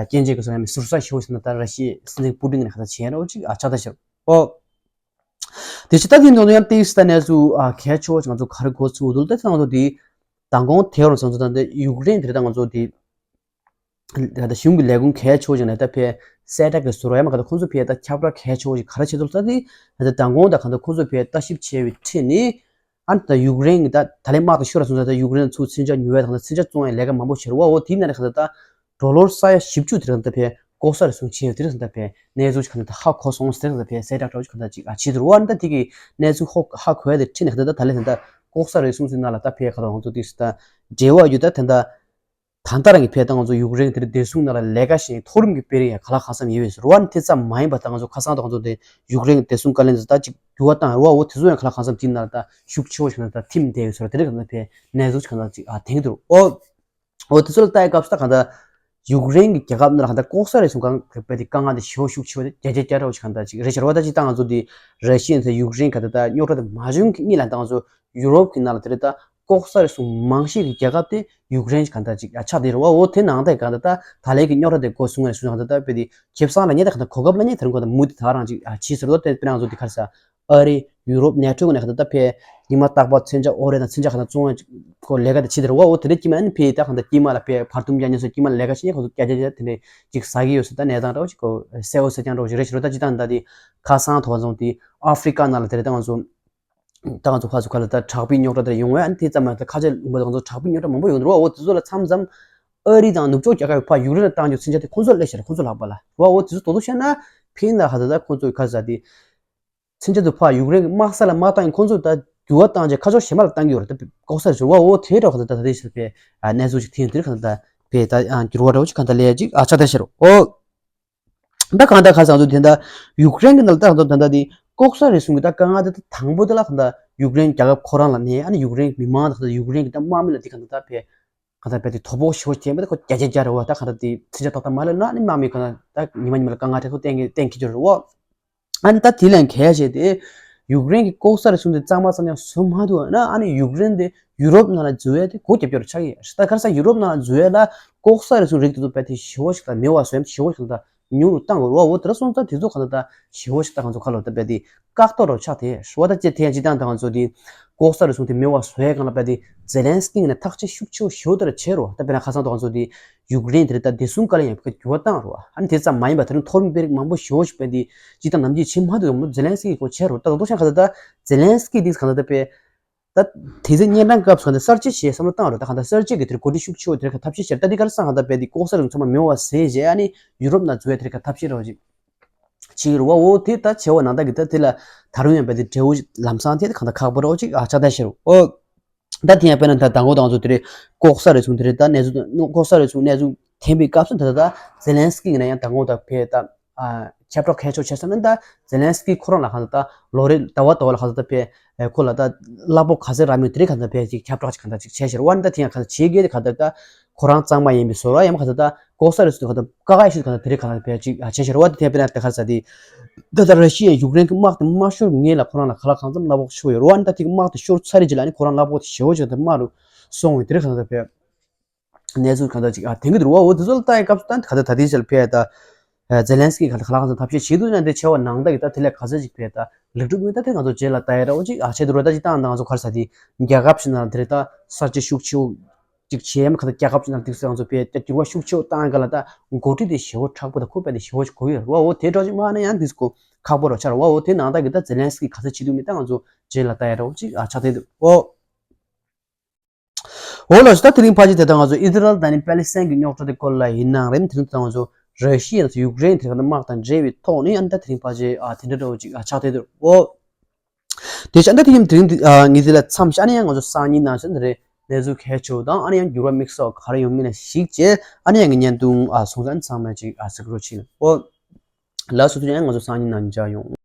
སྐྱོན་བརྗོད་ཀྱི་སོ་ཡང་མི་ཟུར་ཟ་ཞེ་པོ་ཞིག་ན་ད་ར་ཤི་ཡའི་སྲིད་འཛིན་པུ་ཏིན་གྱི་ཁ་ད་བྱས་རོགས་ཅིག་ཨ་ཆགས་ད་ཤར་ཨོ། དེ་ཕྱི་ད་དེ་ནང་དུ་ཡང་ཏིག་སི་ད་གནས་ཚུལ་ཨ་གལ་ཆེ་བ་ཞིག་ང་ཚོ་ག་རེ་གོ་ཚུལ་འདུག་ད་ང་ཚོ་དེ་མདང་དགོང་དེ་རུ་ང་ཚོ་ད་ཡུཀ་རེན་དེ་ད་ང་ཚོ་དེ་ད་གཞུང་གི་ལས་ཁུངས་གལ་ཆེ་བ་ཞིག་ནས་ད་ཕེ་གསལ་བསྒྲགས་ཀྱི་ཟུར་ཡང་མ་ག་ད་ཁོང་ཚོ་ཕེ་ད་ཁྱབ་བསྒྲགས་གལ་ཆེ་བ་ཞིག་ག་རེ་བྱེད་འདུག་ད་དེ་ད་མདང་དགོང་ད་ག་ད་ཁོང་ཚོ་ཕེ་ལྟ་ཞིབ་བྱས་པའི་ཁྲིད་ནི། ཨ་ནི་ད་ཡུཀ་རེན་གྱི་ད་ད་ལན་དམག་དང་ཤོར་སོང་ཙང་ད་ཡུཀ་རེན་ཚུར་མཚོན་ཆ་ཉོ་བའི་དང་ད་མཚོན་ཆ་བཙོང་བའི་ལས་ཀ་མང་པོ་བྱེད་རེད་བ། འོ་དེའི་ནང་ནས་གང་ལྟར་ད་ཌོ་ལར་ས་ཡ་བཞི་བཅུ་དེ་རིང་ད་ཕན་ལྐོག་ཟ་རེ་ཟུང་བྱས་ཡོད། དེ་རིང་ད་ཕན་གནས་ཚུལ་གང་ལྟར་ཧ་གོ་སོང་ཟེར། ད་ཕན་གསལ་བསྒྲགས་འདྲ་བོ་ཅིག་གང་ལྟར་ཅིག་ཨ་བྱས་འདུག་རེད་བ། ཨ་ནི་ད་དེ་གི་གནས་ཚུལ་ཧོ་ཧ་གོ་ཡ་དེ་ཁྲིད་ནས་གང་ལྟར་ད་ད་ལན་ད་ལྟ་ལྐོག་ཟ་རེ་ཟུང་ཟེར་ནང་ལ་ད་ཕན་ག་ད་ང་ཚོ་དེ་ད་འབྲེལ་བ་ཡོད། ད་ད་ད་ད་ལྟ་རང་གི་ཕན་ད་ང་ཚོ་ཡུཀ་རེན་དེར་བདེ་སྲུང་ནང་ལ་ལས་ཀ་བྱེད་མཐོ་རིམ་གྱི་དཔོན་རིགས་ཡང་ག་ལ་གང་འཚམ་ཡོད་པས་ཟེར་བ། ཨ་ནི་དེ་ཙམ་མ་ཡིན་པ་ད་ང་ཚོ་ཁ་སང་ད་ང་ཚོ་དེ་ཡུཀ་རེན་གྱི་བདེ་སྲུང་བཀའ་བློན་ཚོ་ད་ཅིག་འགྱུར་བ་བཏང་རེད་བ། འོ་དེ་ཚོ་ཡང་ག་ལ་གང་འཚམ་དེའི་ནང་ལ་ད་ཤུགས་ཆེ་བོ་ཞིག་ནང་ད་ཐིམ་བསྡད་ཡོད་ཟེར་བ། དེ་རིང་གང་ལྟར་ཕན་གནས་ཚུལ་ཞིག་གང་ལྟར་ཅིག་ཨ་ཐེངས་འདུག་འོ། འོ་དེ་ཚོ་ལ་ལྟ་ཡི་སྐབས་སུ་ད་གང་ལྟར་ཡུཀ་རེན་གྱི་རྒྱལ་ཁབ་ནང་ལ་གང་ལྟར་ལྐོག་ཟ་རེ་ཟུང་གང་གི་དཔེ་དེ་དཀའ་ངལ་དེ་ཞེ་པོ་ཤུགས་ཆེ་བ་དེ་བརྒྱ་ཆ་བརྒྱ་འདྲ་བོ་ཞིག་གང་ལྟར་ཅིག་རེད་ཤག་རེད་བ། ད་ཅིག་ད་ང་ཚོ་དེ་ར་ཤི་ཡ་དང་ཡུཀ་རེན་གང་ལྟར་ད་རྙོག་དྲ་དེ་མ་བྱུང་གི་སྔོན་ལ་ད་ང་ཚོ་ཡུ་རོབ་ཀྱི་ནང་ལ་དེ་རེད་ད་ལྐོག་ཟ་རེ་ཟུང་མང་ཤོས་ཀྱི་རྒྱལ་ཁབ་དེ་ཡུཀ་རེན་གང་ལྟར་ཅིག་ཨ་ཆགས་བསྡད་རེད་བ། འོ་དེ་ནང་ད་གང་ལྟར་ད་ད་ལན་གྱི་རྙོག་དྲ་དེ་འགོ་བཟུང་བ་ནས་བཟུང་གང་ལྟར་ད་དཔེ་དེ་ཁེ་བཟང་ལ་ཉེ་ད་གང་ལྟར་གོ་སྐབས་ལ་ཉེ་དེ་རིང་གང་ལྟར་མུ་མཐུད་ད་རང་ཅིག་ཨ་བྱས་ཟེར་བ། དེ་དཔེར་ན་ང་ཚོ་དེ་ག་རེ་ཟ། ཨ་རི། ཡུ་རོབ། ནེ་ཊོ་གི་ནས་གང་ལྟར་ད་ཕན་ཉི་མ་རྟག་པར་མཚོན་ཆ་ཨོ་རེད་དང་མཚོན་ཆ་གང་ལྟར་བཙོང་བའི་ཁོ་ལས་ཀ་དེ་བྱེད་དེ་རེད་བ། འོ་དེ་འདྲ་དཀྱིལ་མ་ཨ་ནི་ཕན་ད་གང་ལྟར་དཀྱིལ་མ་ལ་ཕན་བར་འདུམ་རྒྱག་མཁན་ཚོ་དཀྱིལ་མ་ལས་ཀ་བྱེད་མཁན་ཁོ་ཚོ་བརྒྱ་ཆ་བརྒྱ་དེ་འདྲ་ཅིག་ཟ་གི་ཡོད་ཟེར། ད་གནས་སྟངས་འདྲ་བོ་ཅིག་གོ་གསལ་བོ་གསལ་རྐྱང་འདྲ་བོ་ཞིག་རེད་ཤག་རེད། ད་དེ་ད་ལྟ་དེ་ཁ་སང་ཐོག་བཟུང་དེ་ཨ་ཧྥི་རི་ཀ་ནང་ལ་དེ་རེད། ད་ང་ཚོ་ད་ང་ཚོ་ཁ་ཚོ་ཁ་ལ་ད་དྲག་པོའི་རྙོག་དྲ་དེ་ཡོང་བས། ཨ་ནི་དེ་ཙམ་མ་ད་ཁ་ཆེ་ལུང་པ་ད་ང་ཚོ་དྲག་པོའི་རྙོག་དྲ་མང་པོ་ཡོང་འདུག་རེད་བ། འོ་དེ་ཚོ་ལ་མཚམས་མཚམས་ཨ་རི་དང་ནུབ་ཕྱོགས་རྒྱལ་ཁབ་ཕར་ཡུཀ་རེན་ལ་བཏང་རྒྱུ་མཚོན་ཆ་དེ་ཁོང་ཚོ་ལ་སླེབས་ཤག་རེད། ཁོང་ཚོ་ལག་པ་ལ་རེད་བ། འོ་དེ་ཚོ་དོ་དོ་བཤད་ན་ཕན་ལ་ཧ་ད་ད་ཁོང་ཚོ་ག་རེ་ཟ་དེ། མཚོན་ཆ་དེ་ཕར་ཡུཀ་རེན་གྱི་དམག་ས་ལ་མ་བཏང་ཡིན། ཁོང་ཚོ་ད་འགྱུར་བ་བཏང་རྗེས་ཁ་ཕྱོགས་གཞན་པ་ལ་བཏང་གི་ཡོད་རེད། ད་ལྐོག་ཟ་རེད་བ། འོ་དེ་འདྲ་གང་ལྟར་ད་ད་དེ་ཞིག་པའི་གནས་ཚུལ་ཞིག་ཐེངས་འདིར་གང་ལྟར་པའི་ད་འགྱུར་བ་འདྲ་བོ་ཞིག་གང་ལྟར་སླེབས་ཡ་ཅིག་ཨ་ཆགས་བསྡད་ཤག་རེད། འོ་ད་གང་ལྟར་ཁ་སང་ཚོ་དེ་འདྲ་ཡུཀ་རེན་གྱི་ནང་ལ་ད་གང་ལྟར་ད་ལྟ་དེ་ལྐོག་ཟ་རེ་ཟུང་གི་ད་དཀའ་ངལ་དེ་ད་དང་པོ་དེ་ལ་གང་ལྟར་ཡུཀ་རེན་རྒྱལ་ཁབ་ཁོ་རང་ལ་ནས། ཨ་ནི་ཡུཀ་རེན་མི་མང་དང་གང་ལྟར་ཡུཀ་རེན་གྱི་ད་དམག་མི་ལ་དེ་གང་ལྟར་ད་པའི་གང་ལྟར་པའི་དེ་དོ་ཕོག་ཞེ་པོ་བྱས་པ་ད་ཁོ་བརྒྱ་ཆ་བརྒྱ་རེད་བ། ད་གང་ལྟར་དེ་ཚིག་ཆ་ཏག་ཏག་མ་ལབ་ན་ཨ་ནི་དམག་མི་གང་ལྟར་ད་ཉི་མ་ཉི་མ་ལ་དཀའ་ངལ་དེ་ཚོ་བསྟན་གི་བསྟན་གི་འགྱུར་རེད་བ། ཨ་ནི་ད་དེ་ལས་གལ་ཆེ་དེ། ཡུཀ་རེན་གྱི་ལྐོག་ཟ་རེ་ཟུང་དེ་གཙང་མ་གཙང་རྐྱང་བཟོ་མ་ཐུབ་ན་ཨ་ནི་ཡུཀ་རེན་དེ་ཡུ་རོབ་ནང་ལ་འཛུལ་ཡ་དེ་སྒོ་རྒྱབ་རྒྱབ་རུ་ཆགས་ཀྱི་ཡོད་རེད། ད་ག་རེ་ཟེར་ཡུ་རོབ་ནང་ལ་འཛུལ་ཡ་ལ་ལྐོག་ཟ་རེ་ཟུང་རིགས་དེ་ཚོ་རྦད་དེ་ཞེ་པོ་ཞིག་དང་མེད་པ་བཟོ་ཡ་དེ་ཞེ་པོ་ཞིག་དང་ཉུང་རུ་བཏང་དགོས་རེད་བ། འོ་དེ་འདྲ་སོང་ཙང་དེ་ཚོ་གང་ལྟར་ད་ཞེ་པོ་ཞིག་ད་ང་ཚོ་ཁ་ལོ་ད་རྦད་དེ་བཀག་ཐོག་རུ་ཆགས་དེ་རེད་བ། ད་ཅི་དེ་ཡང་སྤྱིར་བཏང་ད་ང་ཚོ་དེ་ལྐོག་ཟ་རེ་ཟུང་དེ་མེད་པ་བཟོ་ཡ་སྒང་ལ་རྦད་དེ་ཛེ་ལན་སི་ཀི་ནས་ཐག་གཅོད་ཤུགས་ཆེ་བོ་ཞེ་པོ་ད་ར་བྱས་རེད་བ། ད་དཔེར་ན་ཁ་སང་ད་ང་ཚོ་དེ་ཡུཀ་རེན་དེར་ད་བདེ་སྲུང་བཀའ་བློན་ཡང་ཕར་འགྱུར་བ་བཏང་རེད་བ། ཨ་ནི་དེ་ཙམ་མ་ཡིན་པ་དེ་རིང་མཐོ་རིམ་དཔོན་རིགས་མང་པོ་ཞེ་པོ་ཞིག་རྦད་དེ་སྤྱིར་བཏང་ནམ་རྒྱུན་བྱེད་མ་ཐུབ་ཡོང་མོ་ཛེ་ལན་སི་ཀི་གོ་བྱས་རེད་བ། ད་ད་དུང་ཤང་ཁ་ད་ད་ཛེ་ལན་སི་ཀི་དེ་གང་ལྟར་ད་པའི་ད་དེ་ཚེ་གཉན་འཕྲང་སྐབས་སུ་གང་ལྟར་གསར་བརྗེ་བྱེད་བསམ་བློ་བཏང་རེད། ད་གང་ལྟར་གསར་བརྗེ་གི་དེར་གོ་སྒྲིག་ཤུགས་ཆེ་བོ་དེར་ག་ཐབས་ཤེས་བྱས་རེད། ད་དེ་ག་རེ་སང་གང་ལྟར་པའི་དེ་ལྐོག་ཟ་རེ་ཚང་མ་མེད་པ་བཟོས་རྗེས་ཨ་ནི་ཡུ་རོབ་ནང་འཛུལ་བའི་དེར་ག་ཐབས་ཤེས་རེད་བ་ཅིག་བྱེད་ཀྱི་རེད་བ། འོ་དེ་ད་བྱས་པ་ནང་ལྟར་གི་ད་དེ་ལ་ད་རུང་ཡང་པའི་དེ་འབྲས་བུ་ལམ་སང་དེ་གང་ལྟར་ཁག་པོ་རེད་བ་ཅིག་ཨ་ཆགས་བསྡད་ཤག་རེད། འོ་ད་དེ་ཡང་དཔེར་ན་ད་དང་པོ་དང་ཚོ་དེ་རེད། ལྐོག་ཟ་རེ་ཟུང་དེ་རེད། ད་གནས་ཚུལ་ལྐོག་ཟ་རེ་ཟུང་གནས་ཚུལ་ཐོན་པའི་སྐབས་སུ་ད་ད་ད་ཛེ་ལན་སི་ཀི་ཡིན་ན་ཡང་དང་པོ་ད་ཕེ་ད་ཨ་ཁྱབ་བསྒྲགས་གལ་ཆེ་བྱས་ཙང་ན་ད་ཛེ་ལན་སི་ཀི་ཁོ་རང་ལ་གང་ལྟར་ད་ལོ་རེ་ཟླ་བ་ཟླ་བ་ལ་གང་ལྟར་ད་ཕེ་ཁོ་ལ་ད་གླ་ཕོགས་ག་ཚད་རག་མིན་དེ་རིགས་གང་ལྟར་ཕེ་ཅིག་ཁྱབ་བསྒྲགས་ཅིག་གང་ལྟར་ཅིག་བྱས་ཤག་རེད་བ། ད་དེ་ཡང་གང་ལྟར་བྱེད་དགོས་དེ་གང་ལྟར་ད་ཁོ་རང་གཙང་མ་ཡིན་པའི་བཟོ་འདྲ་ཡང་གང་ལྟར་ད་ལྐོག་ཟ་རེ་ཟུང་གང་ལྟར་དཀའ་ཁག་ཤོས་གང་ལྟར་དེ་རིགས་གང་ལྟར་ཕེ་ཅིག་བྱས་ཤག་རེད་བ། དེ་དཔེར་ན་དེ་ག་རེ་ཟེར་དེ་ད་ད་ར་ཤི་ཡ་ཡུཀ་རེན་གྱི་དམག་དེ་མ་ཤོར་སྔོན་ལ་ཁོ་རང་ལ་ག་ལ་གང་འཚམ་གླ་ཕོགས་ཤོར་ཡོད་རེད་བ། ད་དེ་གི་དམག་དེ་ཤོར་ཚར་རེད་ཅིག་ལ་ནི་ཁོ་རང་གླ་ཕོགས་དེ་ཞེ་པོ་ཅིག་དེ་དམའ་རུ་སོང་བས་དེ་རིགས་གང་ལྟར་ཕེ་གནས་ཚུལ་གང་ལྟར་ཅིག་ཨ་ཐོན་གྱི་འདུག་རེད་བ། འོ་དེ་ཚོ་ལ་ལྟ་ཡི་སྐབས་སུ་ད་ག་ད་ད་དེ་ཅིག་ལ་ཕེ་ད་ཛེ་ལན་སི་ཀི་ག་ལ་ག་ལ་གང་འཚམ་ཐབས་ཤེས་བྱེད་འདུག་ན་དེ་བྱས་པ་ནང་ལྟར་གི་ད་དེ་ལས་ག་ཚད་ཅིག་ཕེ་ད་ལེགས་གྲུབ་མིན་ད་དེ་ང་ཚོ་རྗེས་ལ་ལྟ་ཡ་འདྲ་བོ་ཅིག་ཨ་བྱས་འདུག་རེད། ད་ཅིག་ཏང་ད་ང་ཚོ་ག་རེ་ཟེར་དེ་རྒྱལ་ཁབ་ཞིག་ནང་དེ་རེད་ད་གསར་བརྗེ་ཤུགས་ཆེ་བོ་ཅིག་བྱས་མ་ག་ད་རྒྱལ་ཁབ་ཅིག་ནང་དེ་ཚོ་ང་ཚོ་ཕེ་ད་འགྱུར་བ་ཤུགས་ཆེ་བོ་བཏང་ཡ་ག་ལ་ད་འགོ་ཁྲིད་དེ་ཞེ་པོ་དྲག་པོ་ད་ཁོ་ཕེ་དེ་ཞེ་པོ་ཅིག་དགོས་ཡོད་རེད་བ། འོ་དེ་འདྲ་ཅིག་མ་ན་ཡང་དེ་ཚོ་ཁག་པོ་རོ་ཆགས་རེད་བ། འོ་དེ་ནང་ད་གི་ད་ཛེ་ལན་སི་ཀི་ག་ཚད་བྱེད་འདུག་མིན་ད་ང་ཚོ་རྗེས་ལ་ལྟ་ཡ་འདྲ་བོ་ཅིག་ཨ་ཆགས་བསྡད་འདུག་འོ། འོ་ལགས་སོ། ད་དེ་རིང་ཕལ་ཆེར་དེ་ལྟར་ང་ཚོ་ཨི་ཟི་རལ་དང་ནི་པེ་ལི་སི་ཐན་གྱི་རྙོག་དྲ་དེ་སྐོར་ལ་ཡིན་ནའང་རེད། དེ་རིང་ད་ང་ཚོ་ར་ཤི་ཡ་དང་ཡུཀ་རེན་དེ་ག་ད་དམག་དང་འབྲེལ་བའི་ཐོག་ནས་ཨ་ནི་ད་དེ་རིང་ཕལ་ཆེར་ཨ་དེ་འདྲ་འདྲ་བོ་ཅིག་ཨ་ཆགས་བསྡད་འདུག་འོ། དེ་ཆ་ད་དེ་ཡིན་དེ་རིང་འདི་ཨ་ངས་འདི་ལ་མཚམས་བཞག་ཨ་ནི་ཡང་ང་ཚོ་སང་ཉིན་ནང་བཞིན་དེ་རེད། གནས་ཚུལ་གལ་ཆེ་བོ་དང་ཨ་ནི་ཡང་འགྱུར་བ་དམིགས་བསལ་ག་རེ་ཡོང་མིན་ལ་གཞིགས་བྱས་ཨ་ནི་ཡང་ངས་བརྙན་ཐུང་ཨ་སོང་ཙང་ཚང་མ་ཅིག་ཨ་གཟིགས་རོགས་བྱེད། འོ། ལགས་སོ། དེ་ཡང་ང་ཚོ་སང་ཉིན་ནང་མཇལ་ཡོང་།